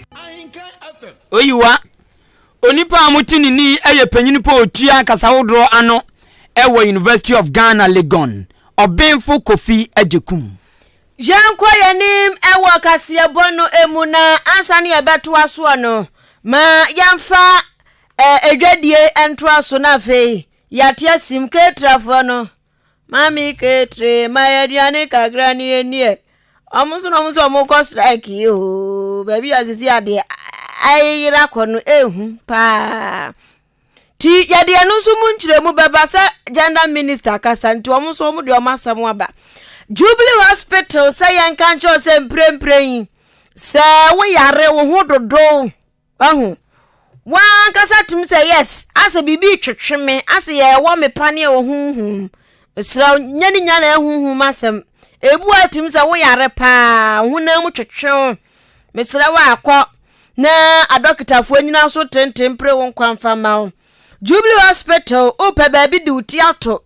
Oyiwa, onipa a mote ne ni yɛ panyin pa otua kasawodoɔ ano ɛwɔ University of Ghana Legon, Ɔbenfo Kofi Agyekum. Yɛnkɔ yɛn anim wɔ kaseɛbɔ no mu na ansa na yɛbɛtoa soɔ no, ma yɛmfa adwadie ntoa so na afei yɛate asim. Ketrafoɔ no, Mami Ketre, ma yɛ aduane kakra ne yɛnni ɛ. Wɔn nso na wɔn nso wɔkɔ strike yi oo, baabi a sisi adeɛ ayeyera kɔ no ehu paa. Nti yɛde ɛno nso mu nkyerɛmu bɛba sɛ gender minister kasa nti wɔn nso wɔn de wɔn asɛm aba. Jubilee Hospital sɛ yɛnka nkyerɛ sɛ mprempren yi sɛ woyare wo ho dodow wahu wankasa tumi sɛ yes asɛ biribi twetwe me asɛ yɛwɔ me paneɛ wɔ honhom mesrɛ nyɛ ne nya na ɛhonhom asɛm ebu a tumi sɛ woyare paa honam mu twetwe wo mesrɛ wo akɔ na adɔkotafoɔ nyina so tenten pere wo nkwa mfa mma wo. Jubilee Hospital, wopɛ baabi de wo ti ato.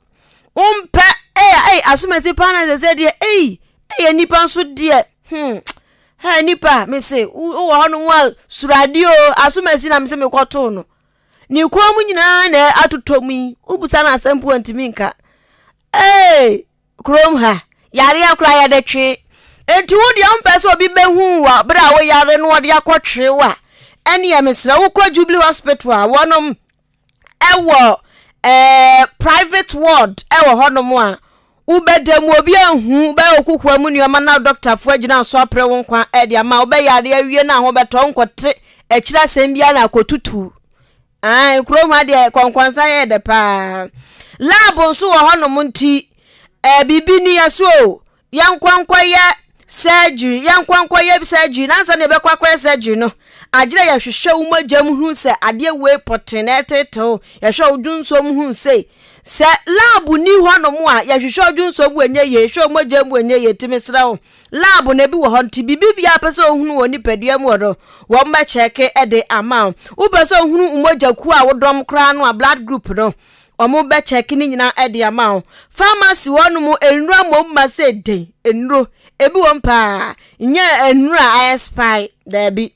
Wompɛ, ei, ei, asomasi paa na sɛ sɛ deɛ, ei, ei, nipa nso deɛ, hmm, hɛ, nipa, mese, wowɔ hɔ no a surade o, asomasi na mese mekɔtoo no. Ne kɔn mu nyinaa na atotɔ mu yi, wobusa no asɛm po ntumi nka. Ei, Kurom ha, yareɛ koraa yɛde twe. Enti wo deɛ wompɛ sɛ obi bɛhu wo berɛ a woyare no ɔde akɔtwe wo a, ɛneɛ mesrɛ wokɔ Jubilee Hospital a wɔnom ɛwɔ ɛɛ private ward ɛwɔ hɔnom a wobɛda mu obi anhu wobɛyɛ wo kokoa mu nneɛma na dɔktafoɔ agyina so apere wo nkwa ɛde ama wobɛyare awie no a ho bɛtɔ nkɔte akyiri asɛm biara na akɔtutu Ae, kurom ha deɛ kɔnkɔnsa yɛ dɛ paa. Lab nso wɔ hɔnom nti, eh, biribi ni yɛ so o, yɛnkɔ nkɔyɛ surgery, yɛnkɔ nkɔyɛ surgery. Nansa na yɛbɛkɔ akɔyɛ surgery no, agyerɛ yɛhwehwɛ wo mogya mu hu sɛ adeɛ wei pɔtee na ɛtetew, yɛhwɛ wo dwonsɔ mu hu sei. Sɛ lab ni hɔnom a, yɛhwehwɛ wo dwonsɔ mu ɛnyɛ yie, yɛhwɛ wo mogya mu ɛnyɛ yie, nti mesrɛ wo. Lab no ebi wɔ hɔ nti biribi biara pɛ sɛ ohunu wɔ nipadua mu hɔ no, wɔn bɛkyɛke de ama wo. Wopɛ sɛ ohunu mogya kuo a wodɔm koraa no a, blood group no, wɔn bɛkyɛke ne nyinaa de ama wo. Pharmacy hɔ nom nnuro mmom ma sɛ den, nnuro ebi wɔ mu paa, nyɛ nnuro a ayɛ spy, daabi.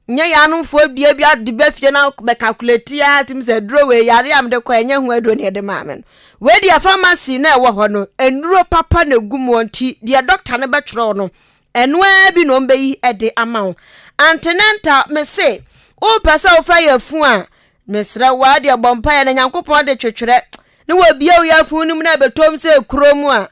Nyɛ yanomfoɔ dua bi de ba fie na bɛ calculate ara tumi sɛ aduro wei yare a mede kɔ ɛnyɛ ho aduro na yɛde maa me no. Wei deɛ pharmacy na ɛwɔ hɔ no nnuro papa na egu mu nti deɛ doctor no bɛtwerɛ no ɛno ara bi na ɔmbɛyi de ama wo. Antenatal mese wopɛ sɛ wofa yafunu a mesrɛ wo ara deɛ bɔ mpaeɛ na Nyankopɔn de twetwerɛ ne wɔbie wo yafunu no mu na ɛbɛtɔm sɛ kuro mu a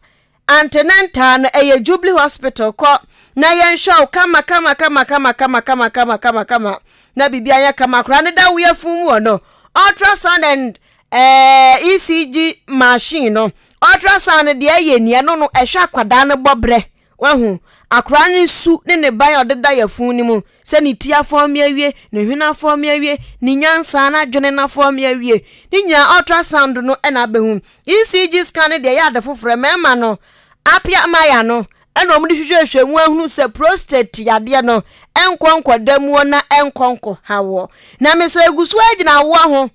Antenatal no ɛyɛ Jubilee Hospital kɔ na yɛnhwɛ wo kama kama kama kama kama kama kama kama kama na biribi ayɛ kama koraa no da wo yafun mu wɔ no ultrasound and eh, ECG machine no ultrasound no deɛ ɛyɛ ni ɛno no ɛhwɛ akwadaa no bɔbrɛ wahu akwadaa no su ne ne ban a ɔde da yafun no mu sɛ ne ti afɔme awie ne hwene afɔme awie ne nyansa n'adwene no afɔme awie ne nyinaa ultrasound no ɛna abɛhu ECG scan no deɛ ɛyɛ ade foforɔ, mmarima no, Apia Maya no, ɛna wɔde hwehwɛhwɛ mu ahunu sɛ prostate yadeɛ no ɛnkɔ nkɔda muo na ɛnkɔ nkɔha woɔ. Na mesrɛ egu so agyina awoɔ ho.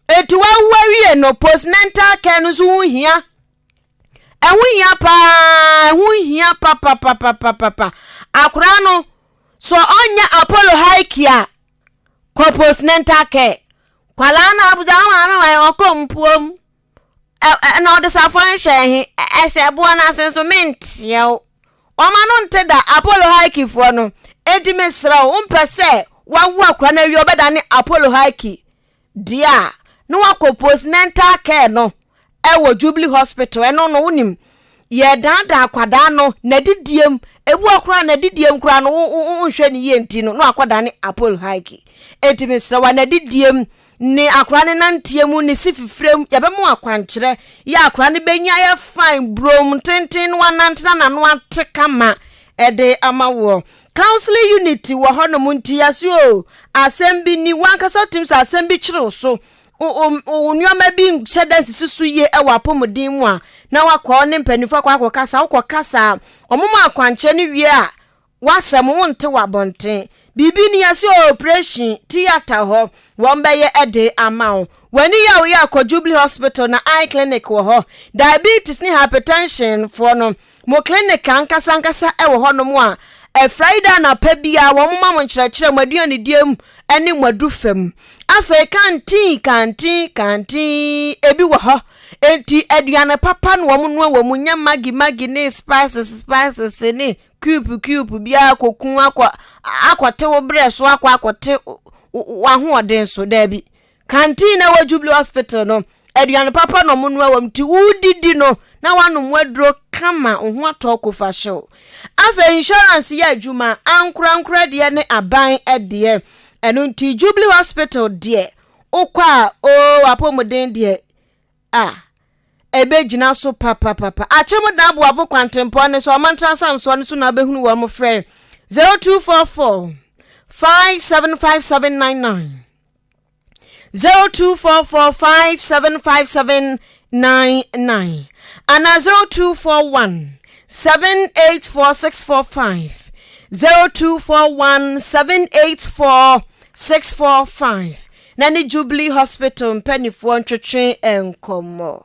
Eti wawo awie no, postnatal care no nso ho hia. Ɛho hia paa, ɛho hia papapapapapa. Akwadaa no, sɛ ɔnyɛ Apollo hike a, kɔ postnatal care. Nkwadaa no abusa wɔn maame wɔn ɔkɔ mpuom ɛna ɔde safoa no hyɛ he ɛhyɛ boɔ no ase nso menteɛ wo wɔn ano nte da Apollo haikifoɔ no enti mesrɛ wo wompɛ sɛ wawo akora no awie ɔbɛdane Apollo haiki deɛ a na wakɔ postnatal care no ɛwɔ Jubilee Hospital ɛno no wonim yɛdaadaa akwadaa no n'adidiem ebi wɔ koraa n'adidiem koraa no wonhwɛ ne yie nti no na wakɔdane Apollo haiki enti mesrɛ wa n'adidiem ne akwadaa no nanteɛ mu ne si fifire mu yɛbɛma akwankyerɛ yɛ akwadaa no bɛnya yɛ fine burom tenten no wanantena n'ano ate kama ɛde ama woɔ counseling unit wɔ hɔnom nti yɛso o asɛm bi ni wankasa tim sɛ asɛm bi kyerɛw so wo nneɛma bi nhyɛ da nsisi so yie wɔ apɔmuden mu a, na wakɔ ne mpanimfoɔ akɔ akɔkasa. Wokɔkasa a, wɔn ma akwankyerɛ no wie a, w'asɛm wonte wɔ abɔnten. Biribi ni yɛse operation theatre hɔ, wɔn bɛyɛ de ama wo. W'ani yɛ a woyɛ akɔ Jubilee Hospital na eye clinic wɔ hɔ. Diabetes ne hypertension foɔ no, Mo clinic ankasa ankasa wɔ hɔnom a, Friday anapa biara wɔn ma mo nkyerɛkyerɛ mo aduanedie mu ne mo adu fam. Afei kanteen kanteen kanteen ebi wɔ hɔ. Enti aduane papa na wɔn noa wɔ mu, nyɛ maggi maggi ne spices spices ne cube cube biara kɔku akɔ akɔte wo berɛ so akɔ akɔte w'ahoɔden so. Daabi. Canteen na ɛwɔ Jubilee Hospital no, aduane papa na wɔn noa wɔ mu nti wodidi no na woanom w'aduro kama, wo ho atɔ kofa hyew. Afei insurance yɛ adwuma, ankorankorɛ deɛ ne aban deɛ. Ɛno nti Jubilee Hospital deɛ wokɔ a oo w'apɔmuden deɛ a ɛbɛgyina so papapapa. Akyem Dan Aboabo kwantempɔn no so, Ɔmantra Nsamsoɔ no so na wobɛhunu wɔn. Frɛ 0244 575799. 0244575799 anaa 0241 784645 0241 784645 na ne Jubilee Hospital mpanimfoɔ ntwetwe nkɔmmɔ.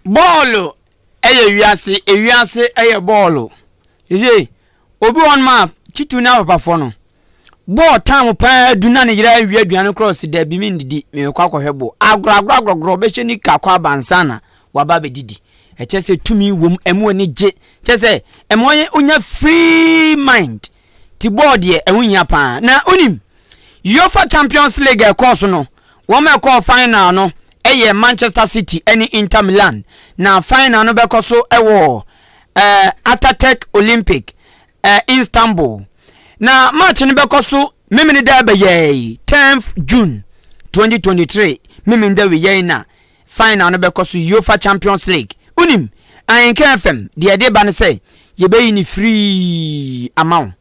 Bɔɔlo yɛ wiase, ewiase yɛ bɔɔlo. Sesei obi wɔ hɔnom a titiriw ne apapafoɔ no, bɔɔl time paa du na ne yere awie aduane koraa ɔsi daabi mendidi merekɔ akɔhwɛ bɔɔl. Agorɔ agorɔ agorɔ agorɔ ɔbɛhyɛ nika akɔ aba ansa na waba abɛdidi. Ɛkyɛ sɛ tumi wom, ɛmu ani gye, kyɛ sɛ ɛma ɔyɛ onya free mind. Ti bɔɔl deɛ ɛho hia paa. Na wonim UEFA Champions League a ɛkɔɔ so no, wɔn a ɛkɔɔ final no yɛ Manchester City ne Inter Milan. Na final no bɛkɔ so wɔ eh, Ataturk Olympic, eh, Istanbul. Na match no bɛkɔ so Memeneda bɛyɛe 10th June 2023 Memeneda weyɛe na final no bɛkɔ so UEFA Champions League. Wonim, Ahenka FM deɛ ɛde ba ne sɛ yɛbɛyi ne free ama wo.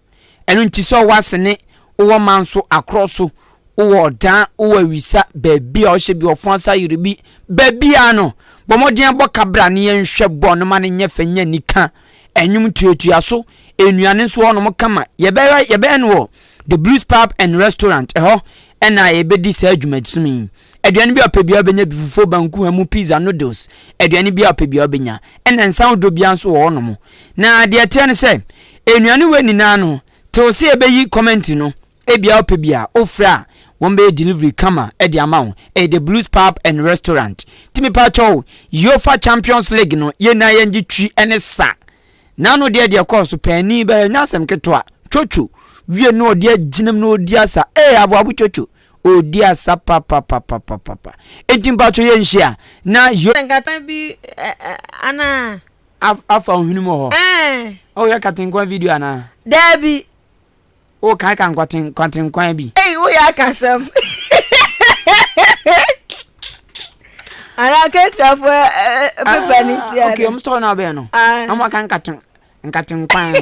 Ɛno nti sɛ ɔwɔ asene, wowɔ manso, akorɔ so, wowɔ ɔdan, wowɔ awisa, baabi a ɔhyɛ bi, ɔfo asa yere bi, baabiara no, bɔ mmɔden bɔ kabra ne yɛnhwɛ bɔ no ma no nyɛ fɛ nyɛ anika. Ɛnwom tuatua so, nnuane nso wɔ hɔnom kama. Yɛbɛyɛ yɛbɛyɛ no wɔ The Blues Pub and Restaurant, ɛhɔ ɛna yɛbɛdi saa dwumadisum yi. Aduane bi a ɔpɛ biara wobɛnya bi, fufuo, banku, ɛmo, pizza, noodles, aduane bi a ɔpɛ biara wobɛnya. Ɛna nsa ahodoɔ biara nso wɔ hɔnom. Na deɛ ɛteɛ ne sɛ, nnuane wei nyinaa no, tew sɛ yɛbɛyi comment no, ebia wopɛ bi a, wofrɛ a, wɔn bɛyɛ delivery kama de ama wo. Ɛyɛ The Blues Pub and Restaurant. Nti mepa kyɛw, UEFA Champions League no, yɛn nyinaa yɛngye twi ne sa. N'ano deɛ deɛ kɔɔ so paani bɛyɛ nyɛ asɛm ketewa. Twotwo wie no ɔde agyinam na ɔdi asa. Ee aboabo twotwo. Ɔdi asa papapapapapa. Enti mpakyɛw yɛnhyia na yo. Nkata bi anaa. Afa wo hwene mu wɔ hɔ. Ɛɛ. Woyɛ katenkwan video anaa? Daabi. Wokae ka nkwatenkwan bi. Ei, woyɛ akasɛm. Anaa ketrafoɔ pepa ne ti ana. Okay, ɔmo store na abɛn no. Ɔmo aka nkate nkatenkwan no.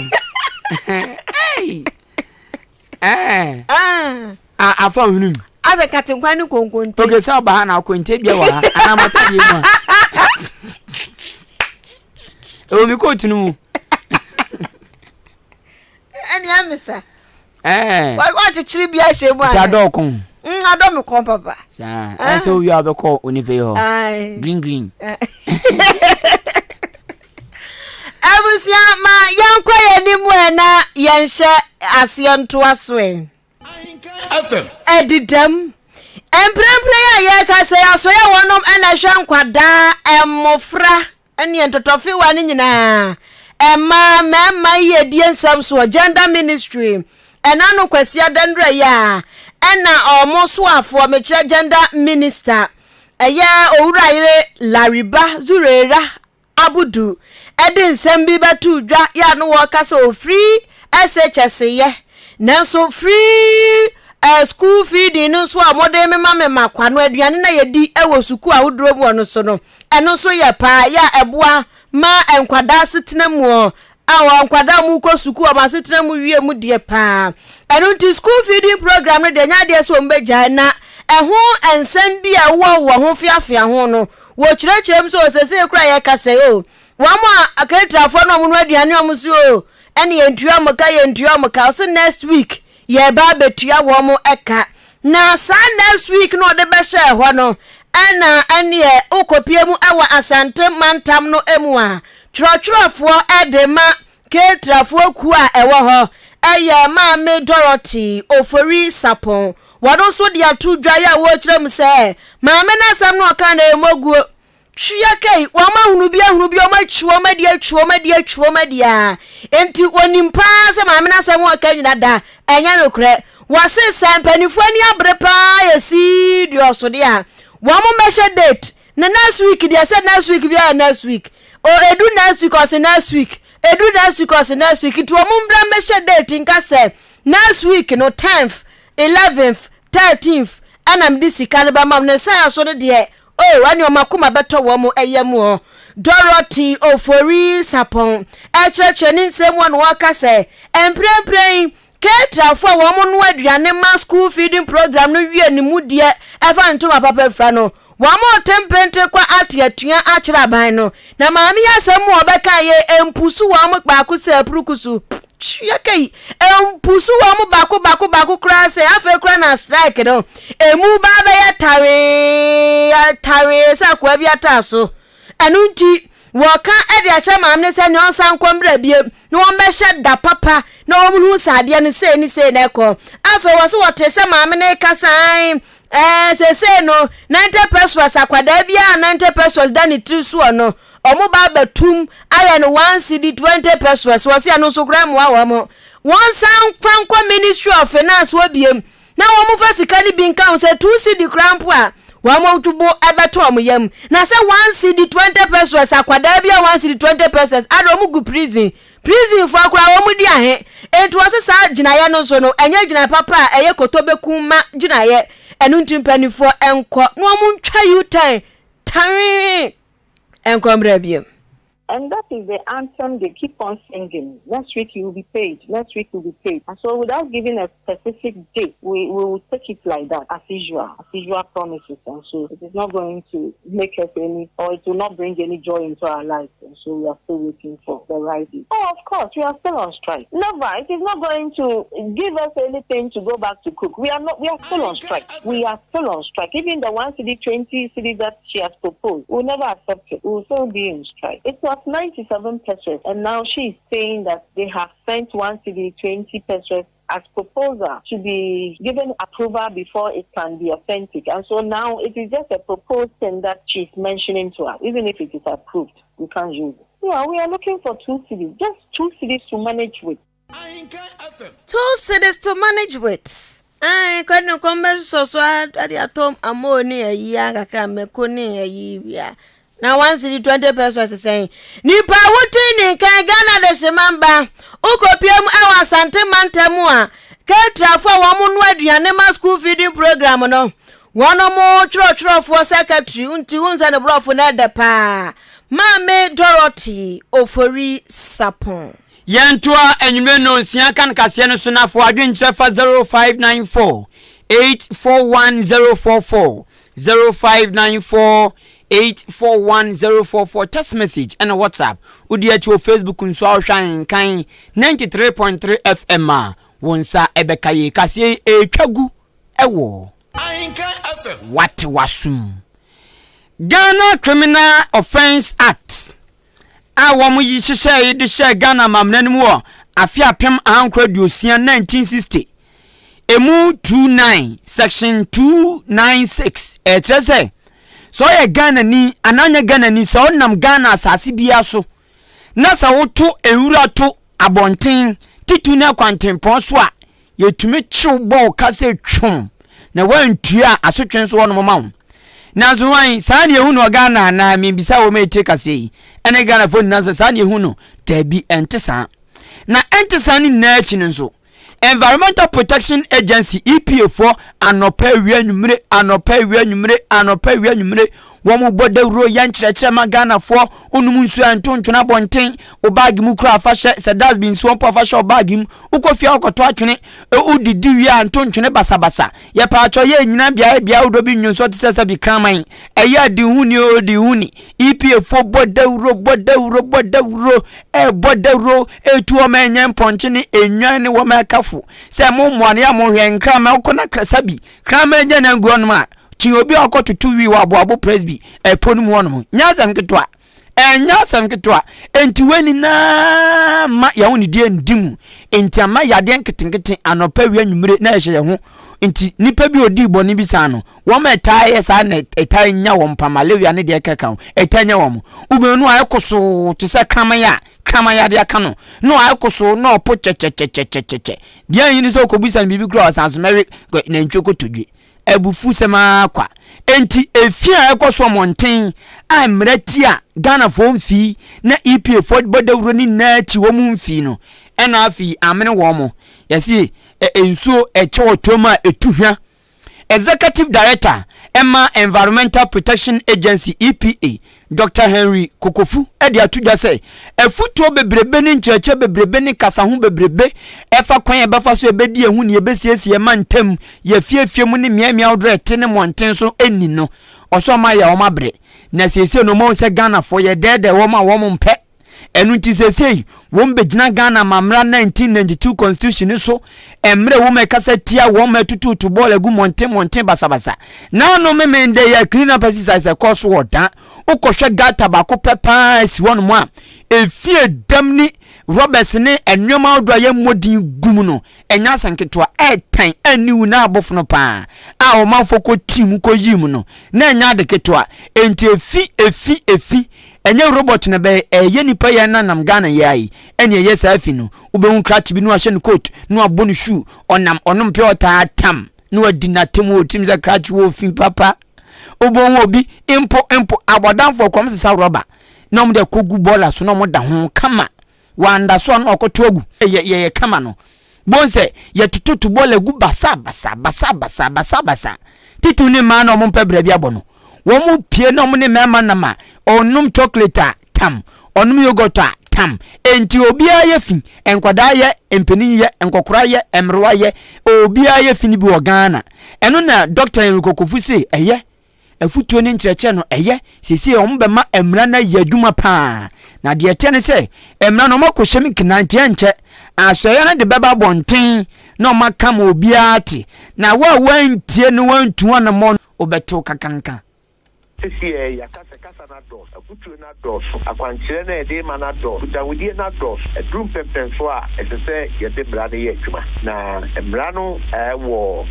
Ei. Ɛɛ. Ah. Afa ohunu mu. Asɛ katenkwan ne konkonte. Okay, sɛ ɔba ha na akɔ nti ebia wɔ ha. Anaa mata deɛ mu a. Ɛwɔ mi kootu no mu. Ɛne amesa. Ɛɛ. Wakyekyere bi ahyɛ mu ana. Nti adɔ kɔn. Adɔ me kɔn papa. Saa. Ɛsɛ owie a ɔbɛkɔ onipa yi hɔ. Green green. Abusua ma yɛnkɔ yɛn anim ɛ na yɛnhyɛ aseɛ ntoa so ɛ. Ɛdedam. Mprempren a yɛreka sɛ asoɛe wɔnom na ɛhwɛ nkwadaa, mmofra, ne ntɔtɔfewa no nyinaa, mmaa, mmarima yiedie nsɛm soɔ, Gender Ministry, ɛna no Kwasiada nnura yi a ɛna wɔn soafoɔ, mekyerɛ Gender Minister, ɛyɛ Owurayere Lariba Zureira Abudu de nsɛm bi bɛtoo dwa yɛ a na wɔreka sɛ ɔfiri SHS yɛ nanso free eh, school feeding no nso a wɔde memamema kwa no aduane na yɛdi wɔ sukuu ahodoɔ mu no so no ɛno nso yɛ paa yɛ a ɛboa ma nkwadaa asetena mu a wɔn nkwadaa a wɔkɔ sukuu wɔn asetena mu wie mu deɛ paa. Ɛno nti school feeding program no deɛ nyɛ adeɛ sɛ wɔn bɛgyae na ɛho nsɛm bi a ɛwɔ wɔ ho feafea ho no wɔkyerɛkyerɛ mu sɛ ɔsɛsɛ kura yɛka sɛ o wɔn a aketeafoɔ no wɔn no aduane wɔn so o ɛne yɛntua wɔn ka yɛntua wɔn ka ɔsɛ next week Yɛreba abɛtua wɔn ka. Na saa next week no ɔde bɛhyɛɛ hɔ no, ɛna ɛneɛ wokɔpie mu wɔ Asante mantam no mu a, twerɛtwerɛfoɔ de ma Ketrafoɔ kuo a ɛwɔ hɔ yɛ Maame Dorothy Ofori Sapon. Wɔn nso de ato dwa yɛ a wɔrekyerɛ mu sɛ, maame no asɛm no ɔka no ɛyɛ moguo. Twea kai, wɔn ahunu bi ahunu bi, wɔn atwi wɔn adi atwi wɔn adi atwi wɔn adi a. Enti wɔnim paa sɛ maame no asɛm a ɔka nyina da, ɛnyɛ nokorɛ. Wɔse sɛ mpanimfoɔ ani abere paa yɛ serious deɛ a, wɔn mmɛhyɛ date. Na next week deɛ sɛ next week biara yɛ next week. O edu next week ɔse next week. Edu next week ɔse next week. Nti wɔn mbra mmɛhyɛ date nka sɛ next week no 10th, 11th, 13th ɛna mede sika no bɛma mo. Ne nsa yɛ so no deɛ Oh, ɛne wɔn akoma bɛtɔ wɔn yam o. Dorothy Ofori Sarpong rekyerɛkyerɛ ne nsɛm mu a na ɔreka sɛ, Mprempren, Ketrafo a wɔnoa aduane ma School Feeding Program no wie ne mu deɛ ɛfa ntoma papa fira no, wɔrete mpente kɔ ate atua akyerɛ aban no. Na maame yi asɛm mu a ɔbɛka yɛ mpusu wɔn baako sɛ apurukusu. Tua kai, mpusu wɔn baako baako baako koraa sɛ afei koraa na strike no emu ba bɛyɛ tawee tawee sɛ akoa bi ataa so. Ɛno nti, wɔka de akyerɛ maame no sɛ nea ɔnsan nkɔ mmra biem na wɔmmɛhyɛ da papa na wɔnhu sɛ adeɛ no sei ne sei na ɛkɔ. Afei wɔ so wɔte sɛ maame no rekasa ae ɛɛ seesei no 90 pesos akwadaa biara 90 pesos da ne tiri soɔ no wɔn ba abɛtum ayɛ no one cedi 20 pesos wɔ se ɛno nso koraa mmoa wɔn. Wɔnsan fa nkɔ Ministry of Finance hɔ biem na wɔmfa sika no bi nka ho sɛ 2 cedi koraa mpo a wɔn bo bɛtɔ wɔn yam. Na sɛ 1 cedi 20 pesos akwadaa bi a 1 cedi 20 pesos ada wɔn gu prison. Prison foɔ koraa wɔn di ahe. Enti wɔse saa gyinaeɛ no nso no ɛnyɛ gyinaeɛ papa a ɛyɛ kotobɛku mma gyinaeɛ. Ɛno nti mpanimfoɔ nkɔ na wɔn ntwa U-turn tawee nkɔ mmra biom. And that is the anthem they keep on singing. Next week you will be paid. Next week you will be paid. And so without giving a specific date, we, we will take it like that, as usual, as usual promises. And so it is not going to make us any, or it will not bring any joy into our lives. And so we are still waiting for the right date. Oh, of course, we are still on strike. Never. It is not going to give us anything to go back to cook. We are not, we are still on strike. We are still on strike. Even the one cedi, 20 cedi that she has proposed, we will never accept it. We will still be in strike. It was 97 pesos, and now she is saying that they have sent one cedi, 20 pesos as proposal to be given approval before it can be authentic. And so now it is just a proposed thing that she's mentioning to us. Even if it is approved, we can't use it. Yeah, we are looking for two cedis, just two cedis to manage with. Two cedis to manage with. Ae, kɔ ne kɔm bɛsosɔ so ade atɔ amoo ne ayi akakra mako ne ayi bia. Na one cedi 20 pesos sɛn. Nipa a wote ne nkan Ghana de hyema mba. Wokɔpie mu ɛwɔ Asante mantam a, Ketrafo a wɔn noa aduane ma school feeding program no, wɔn mo twerɛtwerɛfoɔ secretary nti wohu sɛ ne borɔfo no ɛdɛ paa. Maame Dorothy Ofori Sapon. Yɛntoa anwummere nnɔnsia kan kaseɛ no so na fa w'adwenkyerɛ fa 0594 841 044, 0594 841 044 text message ɛna WhatsApp. Wodi akyi wɔ Facebook nso a wohwɛ Ahenkan 93.3 FM a, wo nsa ɛbɛka yei. Kaseɛ yi ɛretwa gu ɛwɔ Wate w'asom. Ghana Criminal Offence Act a wɔyi hyehyɛe de hyɛɛ Ghana amammerɛ no mu wɔ afe 1960, 1960, emu 29, section 296, ɛkyerɛ sɛ sɛ ɔyɛ Ghanani anaa ɔnyɛ Ghanani sɛ ɔnam Ghana asase biara so na sɛ woto nwura to abɔnten titiriw ne akwantempɔn so a Yɛtumi kyew bɔ wo ka sɛ twom na woantua a asotwe nso wɔ nom ma wo. Nanso hwan, saa na yɛhu no wɔ Ghana anaa? Mebisa wɔn a ɛtie kaseɛ yi ɛne Ghanafoɔ nyinaa sɛ saa na yɛhu no? Daabi, ɛnte saa. Na ɛnte saa no nyinaa akyi no nso, Environmental Protection Agency, EPA foɔ, anɔpa awia anwummere, anɔpa awia anwummere, anɔpa awia anwummere, wɔn bɔ dawuro yɛ nkyerɛkyerɛ ma Ghanafoɔ, wonom nsuo a nto ntwene abɔnten, wo baage mu kura afa hyɛ, sɛ dustbin nsuo mpo afa hyɛ wo baage mu, Wokɔ fie a wokɔto atwene, wodidi wie a nto ntwene basabasa. Yɛpaakyɛw yɛ nnyina beae beae ahodoɔ bi nnwonsɔ te sɛ sɛbi kraman. Ɛyɛ a di ho ni oo di ho ni. EPA foɔ bɔ dawuro bɔ dawuro bɔ dawuro ɛɛbɔ dawuro ɛɛtu wɔn a ɛnyɛ mpɔnkye ne nnwan ne wɔn a ɛkafo sɛ mo mmoa no yɛ a mo hwɛ nkraman wokɔ na sɛbi kraman gya na ngu hɔnom a kyi obi a ɔkɔ toto wii wɔ aboabo presby ɛpo no mu hɔnom nyɛ asɛm ketewa. Ɛnyɛ asɛm ketewa. Enti wei nyinaa ma yɛn ahonidie ndi mu. Enti ama yadeɛ nketenkete anɔpa, awia, anwummere na ɛhyɛ yɛn ho. Nti nipa bi a ɔdii bɔne bi saa no, wɔn a ɛtaa yɛ saa na ɛtaa nya wɔn pa, malaria ne deɛ ɛkeka ho, ɛtaa nya wɔn. Wobɛhu no ayɛ kosoo te sɛ kraman a kraman yadeɛ aka no, na wayɛ kosoo na ɔpo kyɛkyɛkyɛkyɛkyɛ. Deɛ ɛnyi ne sɛ wokɔbisa no biribi koraa ɔsan so mɛwe nantwie kotodwe. Abufusɛm ara kwa. Enti efi a ɛkɔ so mmɔnten a mmara tia Ghanafoɔ mfii na EPA foɔ bɔ dawuro ne nyinaa akyi wɔn mfii no, ɛna afei amene wɔn. Yɛse nsuo ɛkyɛ wɔ toam a ɛtu hwa. Executive Director ma Environmental Protection Agency, EPA, Dɔkta Henry Kokofu de ato dwa sɛ, afutuo bebrebe ne nkyerɛkyerɛ bebrebe ne kasaho bebrebe ɛfa kwan a yɛbɛfa so yɛbɛdi yɛn ho ni, yɛbɛsiesie yɛn mantam, yɛn afiefie mu ne mmeammea ahodoɔ a ɛte ne mmɔnten so nni no, ɔsɛ wɔn ayɛ wɔn abrɛ. Na seesei no wɔahu sɛ Ghanafoɔ yɛdɛɛdɛɛ wɔn a wɔn mpɛ. Ɛno nti seesei wɔn bɛgyina Ghana amammra 1992 constitution no so mmerɛ wɔn ɛkasa tia wɔn ma ɛtututu bɔɔl agu mmɔnten mmɔnten basabasa. Na ano memene dɛ yɛ clean up exercise ɛkɔɔ so wɔ dan. Wokɔhwɛ gutter baako pɛ paa si hɔ nom a efie dam ne rɔbɛs ne nneɛma ahodoɔ a yɛmmɔ din gu mu no ɛnyɛ asɛm ketewa, ɛtan, aniwu na abofono paa a ɔmanfoɔ kɔ tii mu kɔ yii mu no na ɛnyɛ ade ketewa. Enti efi, efi, efi, ɛnyɛ robot na ɛbɛyɛ, ɛyɛ nipa yɛn na nam Ghana yi ara yi ɛna ɛyɛ saa fi no. Wobɛhu krakye bi na wahyɛ no coat na wabɔ no shoe, ɔnam, ɔnom pure water atam na wadi n'atam wɔ tirim sɛ krakye wɔ fi papa. Wobɛhu obi mpo, mpo abɔdamfoɔ koraa wɔsesa rɔba na wɔde akɔgu bɔɔla so na wɔda ho kama. Wanda so a na wakɔto agu. Yɛ yɛyɛ kama no. Bohu sɛ yɛtototo bɔɔla gu basa basa basa basa basa basa. Titiriw ne mmaa na wɔmpɛ bra bi abɔ no. Wɔn pie na wɔn ne mmarima nam a, ɔnom chocolate a, tam. Ɔnom yogurt a, tam. Enti obiara yɛ fi. Nkwadaa yɛ, mpanin yɛ, nkɔkora yɛ, mmerewa yɛ. Obiara yɛ fi no bi wɔ Ghana. Ɛno na Dɔkta Henry Kokofu se ɛyɛ. Afotuo ne nkyerɛkyerɛ no, ɛyɛ. Seesei wɔbɛma mmara no ayɛ adwuma paa. Na deɛ ɛteɛ ne sɛ, mmara no wɔakɔhyɛ mu kena nti ɛnkyɛ asoɛeɛ no de bɛba abɔnten na wɔaka ma obiara ate. Na wo a woantie na woantu anammɔn no, wobɛtew kakanka. Sesei yɛaka sɛ kasa no adɔɔso, afotuo no adɔɔso, akwankyerɛ no a yɛde rema no adɔɔso, nkutahodie no adɔɔso. Aduru mpɛnpɛnsoɔ a ɛsɛ sɛ yɛde mmara no yɛ adwuma. Na mmara no wɔ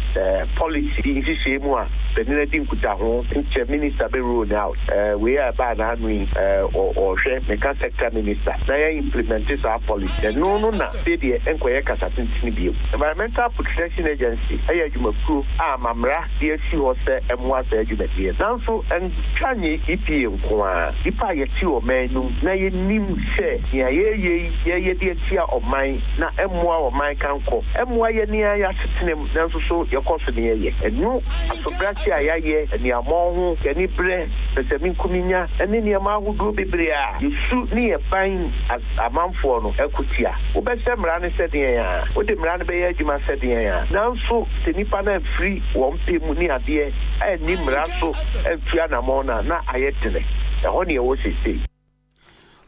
policy bi nhyehyɛe mu a panin adi nkutaho nkyɛ minister bɛ roll no out. Wei a ɛbaa n'ano yi ɔrehwɛ, meka sector minister, na yɛ implement saa policy. Ɛno no na afei deɛ ɛnkɔyɛ kasa tentene bio. Environmental Protection Agency yɛ adwumakuo a mammara de asi hɔ sɛ ɛmmoa saa dwumadie no. Nanso ɛntwa nye EPA nko ara. Nnipa a yɛte ɔman no mu na yɛnim sɛ nea yɛreyɛ yi yɛreyɛ de atia ɔman na ɛmmoa ɔman kankɔ, ɛmmoa yɛn ara yɛn asetena mu nanso so yɛkɔ so na yɛyɛ. Ɛno asobrakye a yɛayɛ, aniammɔnho, yɛn anibrɛ, pɛsɛmenkominya ne nneɛma ahodoɔ bebree a yɛsu ne yɛn ban amanfoɔ no ko tia. Wobɛhyɛ mmara no sɛ deɛn a, wode mmara no bɛyɛ adwuma sɛ deɛn a, nanso sɛ nnipa no amfiri wɔn pɛ mu ne adeɛ anni mmara so antu anammɔn no a, na ayɛ dene. Ɛhɔ ne yɛwɔ seesei.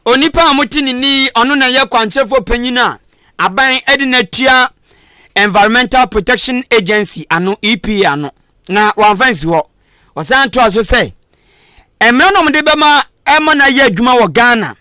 Onipa a mote ne nne yi, ɔno na ɛyɛ kwankyerɛfoɔ panyin a aban de no atua Environmental Protection Agency ano, EPA ano, na wamfa nsi hɔ. Ɔsan toa so sɛ, mmara na wɔde bɛma ɛma no ayɛ adwuma wɔ Ghana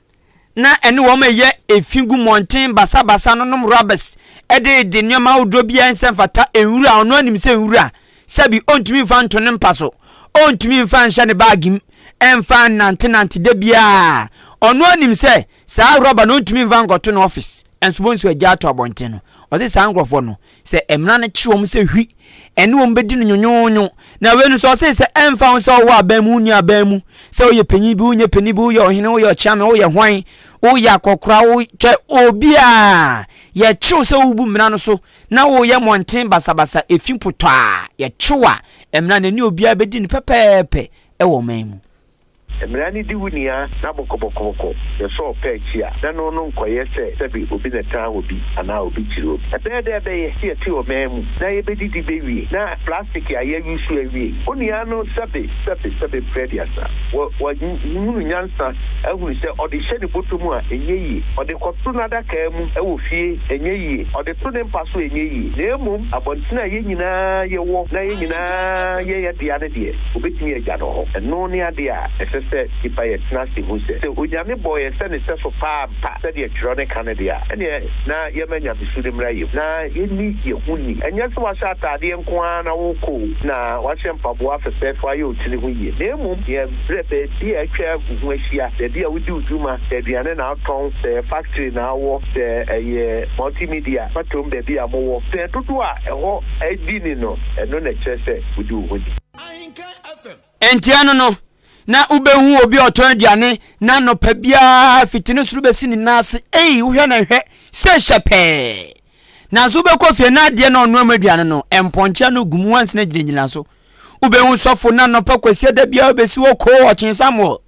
na ɛne wɔn a ɛyɛ efi gu mmɔnten basabasa no nom rubbers de de nneɛma ahodoɔ biara nsɛ mfata nwura a ɔno anim sɛ nwura sɛbi ɔntumi mfa nto ne mpa so ɔntumi mfa nhyɛ ne baage mu ɛmfa nnantenante da biara ɔno anim sɛ saa rɔba no ɔntumi mfa nkɔto no office ɛnso bonsu agya ato abɔnten no ɔse saa nkurɔfoɔ no sɛ mmara no kye wɔn sɛ hwi ɛne wɔn bɛdi no nwonwonwo na wei no sɛ ɔse sɛ ɛmfa ho sɛ ɔwɔ aban mu wonni aban mu sɛ woyɛ panyin bi wonyɛ panyin bi woyɛ ɔhene woyɛ ɔkyeame woyɛ hwan woyɛ akɔkora wokyɛ obiaa yɛkyew sɛ wobu mmara no so na woyɛ mmɔnten basabasa efi potɔ a yɛkyew a mmara no ɛne obiara bɛdi no pɛpɛɛpɛ ɛwɔ ɔman mu. Mmara no di wo nia na bɔkɔbɔkɔbɔkɔ yɛ sɛ ɔpɛ akyi a, na ɛno no nkɔyɛ sɛ sɛbe obi na ɛtan obi anaa obi kyiri obi. Ɛbɛyɛ dɛ ɛbɛyɛ sɛ yɛte ɔman mu na yɛbɛdidi bɛwie na plastic a yɛayusu awie. Onua no sɛbe sɛbe sɛbe mprɛ aduasa, wɔ wahunu nyansa ahunu sɛ ɔde hyɛ ne bɔtɔ mu a ɛnyɛ yie, ɔde kɔto n'adakaa mu wɔ fie ɛnyɛ yie, ɔde to ne mpa so ɛnyɛ yie, na mmom abɔntene a yɛn nyinaa yɛwɔ na yɛn nyinaa yɛ yɛn dea no deɛ, ɔbɛtumi agya no hɔ. Ɛno ne adeɛ a ɛsɛ. Ɛsɛ sɛ nnipa yɛtena ase hu sɛ, sɛ Onyame bɔɔ yɛn sɛ ne sɛso paa ampa sɛdeɛ twerɛ no ka no deɛ a, ɛneɛ na yɛma nyamesu no mmra yɛn mu, na yɛnni yɛn ho ni. Ɛnyɛ sɛ woahyɛ ataadeɛ nko ara na worekɔ o, na woahyɛ mpaboa fɛfɛɛfɛ, woayɛ wo tiri ho yie, na mmom yɛn berɛ, baabi a atwa wo ho ahyia, baabi a wodi wo dwuma, sɛ aduane na wotɔn, sɛ ɛyɛ factory na wowɔ, sɛ ɛyɛ multimedia fatoom baabi a mowɔ, sɛ dodoɔ a ɛhɔ di ni no, ɛno na ɛkyerɛ sɛ wodi wo ho ni. Enti ɛno no, na wobɛhu obi a ɔtɔn aduane na anɔpa biara fiti ne soro bɛsi ne nan ase. Ei, wohwɛ na hwɛ sɛ hyɛ pɛɛ. Nanso wobɛkɔ fie na adeɛ na ɔnoa mu aduane no, mpɔnkye ano gu mu wansena gyinagyina so. Wobɛhu sɔfo na anɔpa kwasia da biara bɛsi hɔ koo ɔkyen Samuel.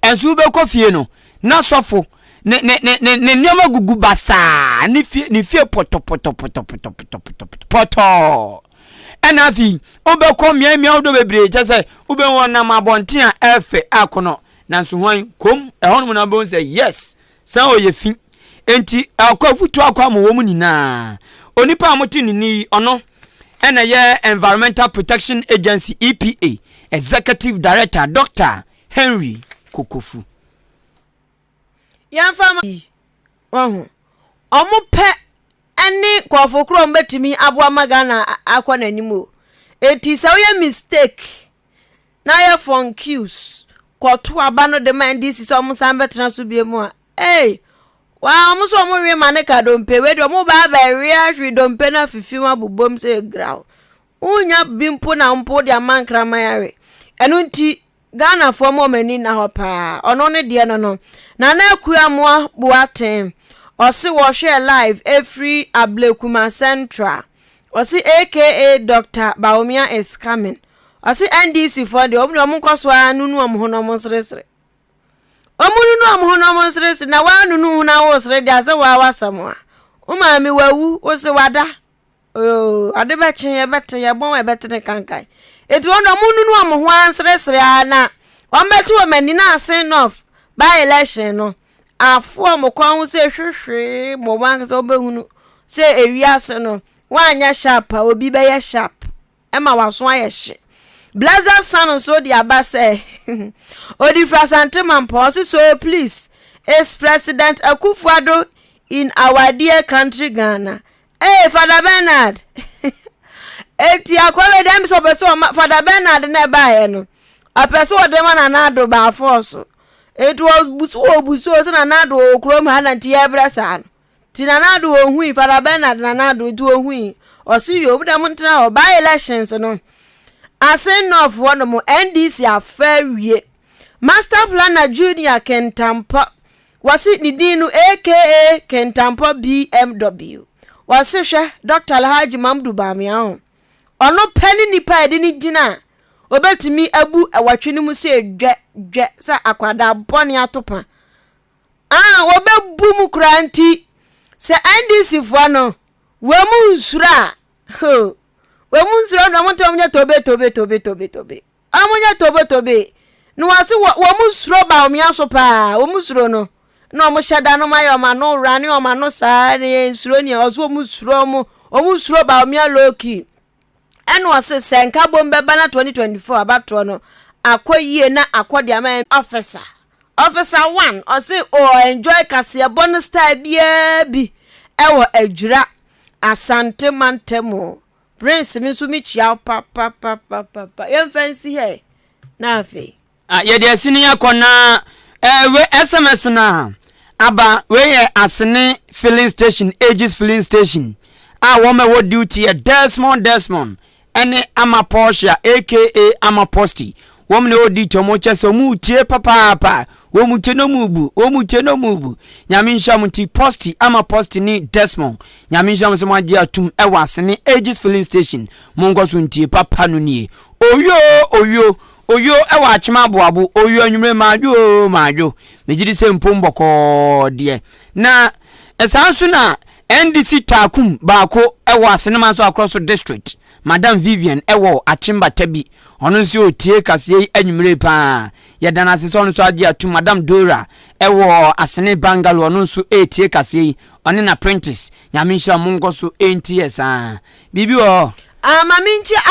Ɛnso wobɛkɔ fie no, na sɔfo ne ne ne ne ne nneɛma gugu basaa ne fie ne fie pɔtɔpɔtɔpɔtɔpɔtɔpɔtɔ pɔtɔɔ. Ɛna afei wobɛkɔ mmeammea ahodoɔ bebree kyɛ sɛ wobɛhu ɔnam abɔnten a ɛfɛ akɔnɔ nanso hwan kom ɛhɔnom na wobɛhu sɛ yes sɛ ɔyɛ fi enti ɛkɔ afutuo akɔ ama wɔn nyinaa onipa a mote ne ni yi ɔno ɛna yɛ Environmental Protection Agency EPA Executive Director Dr. Henry Kokofu. Yɛmfa ma yi, wahu. Ɔmo pɛ ne nkurɔfo korɔ ɔmo bɛtumi aboa ma Ghana akɔ n'anim o. Eti sɛ woyɛ mistake na yɛ fɔnkiws kɔto aba no de ma NDC sɛ ɔmo san bɛtena so bio mu a, ei, waa ɔmo sɛ ɔmo we ma ne ka dompe, wei deɛ ɔmo ba abɛwe ahwe dompe no afifi mu abobom sɛ graw. Wonnya bi mpo na mpo wode ama nkraman awe. Ɛno nti Ghanafoɔ ma wɔn ani nna hɔ paa. Ɔno ne deɛ no no. Nana Akuamoah Boateng, ɔse wɔhwɛɛ live ɛfiri Ablekuma Central. Ɔse aka Doctor Bawumia is coming. Ɔse NDC foɔ deɛ wɔn deɛ wɔn nkɔ so ara nunu wɔn ho na wɔn nseresere. Wɔn nunu wɔn ho na wɔn nseresere na wɔanunu ho na wɔresere deɛ asɛ wɔa wasɛm a. Wo maame wawu, wo se wada. Oo, ade bɛkye, yɛbɛte, yɛbɔn a yɛbɛte ne kankan. Enti wɔn deɛ wɔnunu wɔn ho ara nseresere ara na wɔbɛte wɔn ani na asen north by election no afo wɔn kɔn ho sɛ hwehwee ma wɔn ankasa wɔbɛhunu sɛ ewiase no wɔanyɛ sharp a obi bɛyɛ sharp ɛma waso ayɛ hye. Blessed Son nso de aba sɛ ɔde firi Asante Mampɔn ɔse so please is President Akufo-Addo in our dear country Ghana Ee, Fada Bernard. Eti akwa wei deɛ sɛ ɔpɛ sɛ ɔma Fada Bernard na ɛbaeɛ no, ɔpɛ sɛ ɔde ma Nana Addo baafɔɔ so. Eti ɔbusu ɔbusu sɛ Nana Addo wɔ kurom ha na nti yɛbrɛ saa no. Nti Nana Addo ɔhui Fada Bernard Nana Addo nti ɔhui. Ɔse yo, mo deɛ montena hɔ. By elections no, Asen North hɔ nom NDC afa awie. Master Planner Junior Kentampɔ, wɔse ne din no aka Kentampɔ BMW. Wɔse hwɛ Dr. Alhaji Mamdu Bawumia ho. Ɔno pɛ ne nipa a yɛde no gyina a obetumi abu ɛwɔtwe no mu sɛ dwɛ dwɛ sɛ akwadaa bɔne atopa. Ah, wɔbɛbu mu koraa nti sɛ NDC foɔ no wɔn mu nsuro a, ho, wɔn mu nsuro no wɔn nti wɔn nyɛ tobe tobe tobe tobe tobe. Ɔmo nyɛ tobotobe. Na wɔse wɔ wɔn suro Bawumia so paa, wɔn suro no. Na wɔn hyɛ da no ayɛ wɔn ano wura ne wɔn ano saa ne yɛn suro nea ɔse wɔn suro wɔn, wɔn suro Bawumia low key. Ɛna ɔse sɛ nkabom bɛba na 2024 abatoɔ no akɔ yie na akɔ de ama officer. Officer one ɔse ɔ enjoy kaseɛbɔ no style biara bi ɛwɔ Adwira Asante mantamu. Prince me nso me kyia wo papapapapa yɛmfa nsi ha na afei. Ah, yɛde asini akɔ na eh, we sms na aba wei yɛ asene filling station aegis filling station a wɔn ɛwɔ duty yɛ Desmond Desmond ɛne Ama Portia aka Ama Posti wɔn na ɛwɔ duty wɔn kyɛ sɛ wɔn tie papaapa wɔn tie na wɔn bu wɔn tie na wɔn bu nyame nhyira mo nti Posti Ama Posti ne Desmond Nyame nhyira mo sɛ mo agye atum ɛwɔ asene Aegis filling station mo nkɔ so ntie papa no nie Oyo oyo oyo ɛwɔ akyem aboabo oyo anwumere maadwo oo maadwo megye di sɛ mpom bɔkɔɔ deɛ na saa nso na NDC taakum baako ɛwɔ asene manso akorɔ so district Madam Vivian ɛwɔ akyem batabi ɔno nso ɔtie kaseɛ yi anwumere paa yɛda no ase sɛ ɔno nso agye atum Madam Dora ɛwɔ asene bangalo ɔno nso ɛretie kaseɛ yi Ɔne n'apprentice. Nyame nhyira mo monkɔ so nti yɛ saa. Biribi wɔ hɔ? Ah ma me nkyia.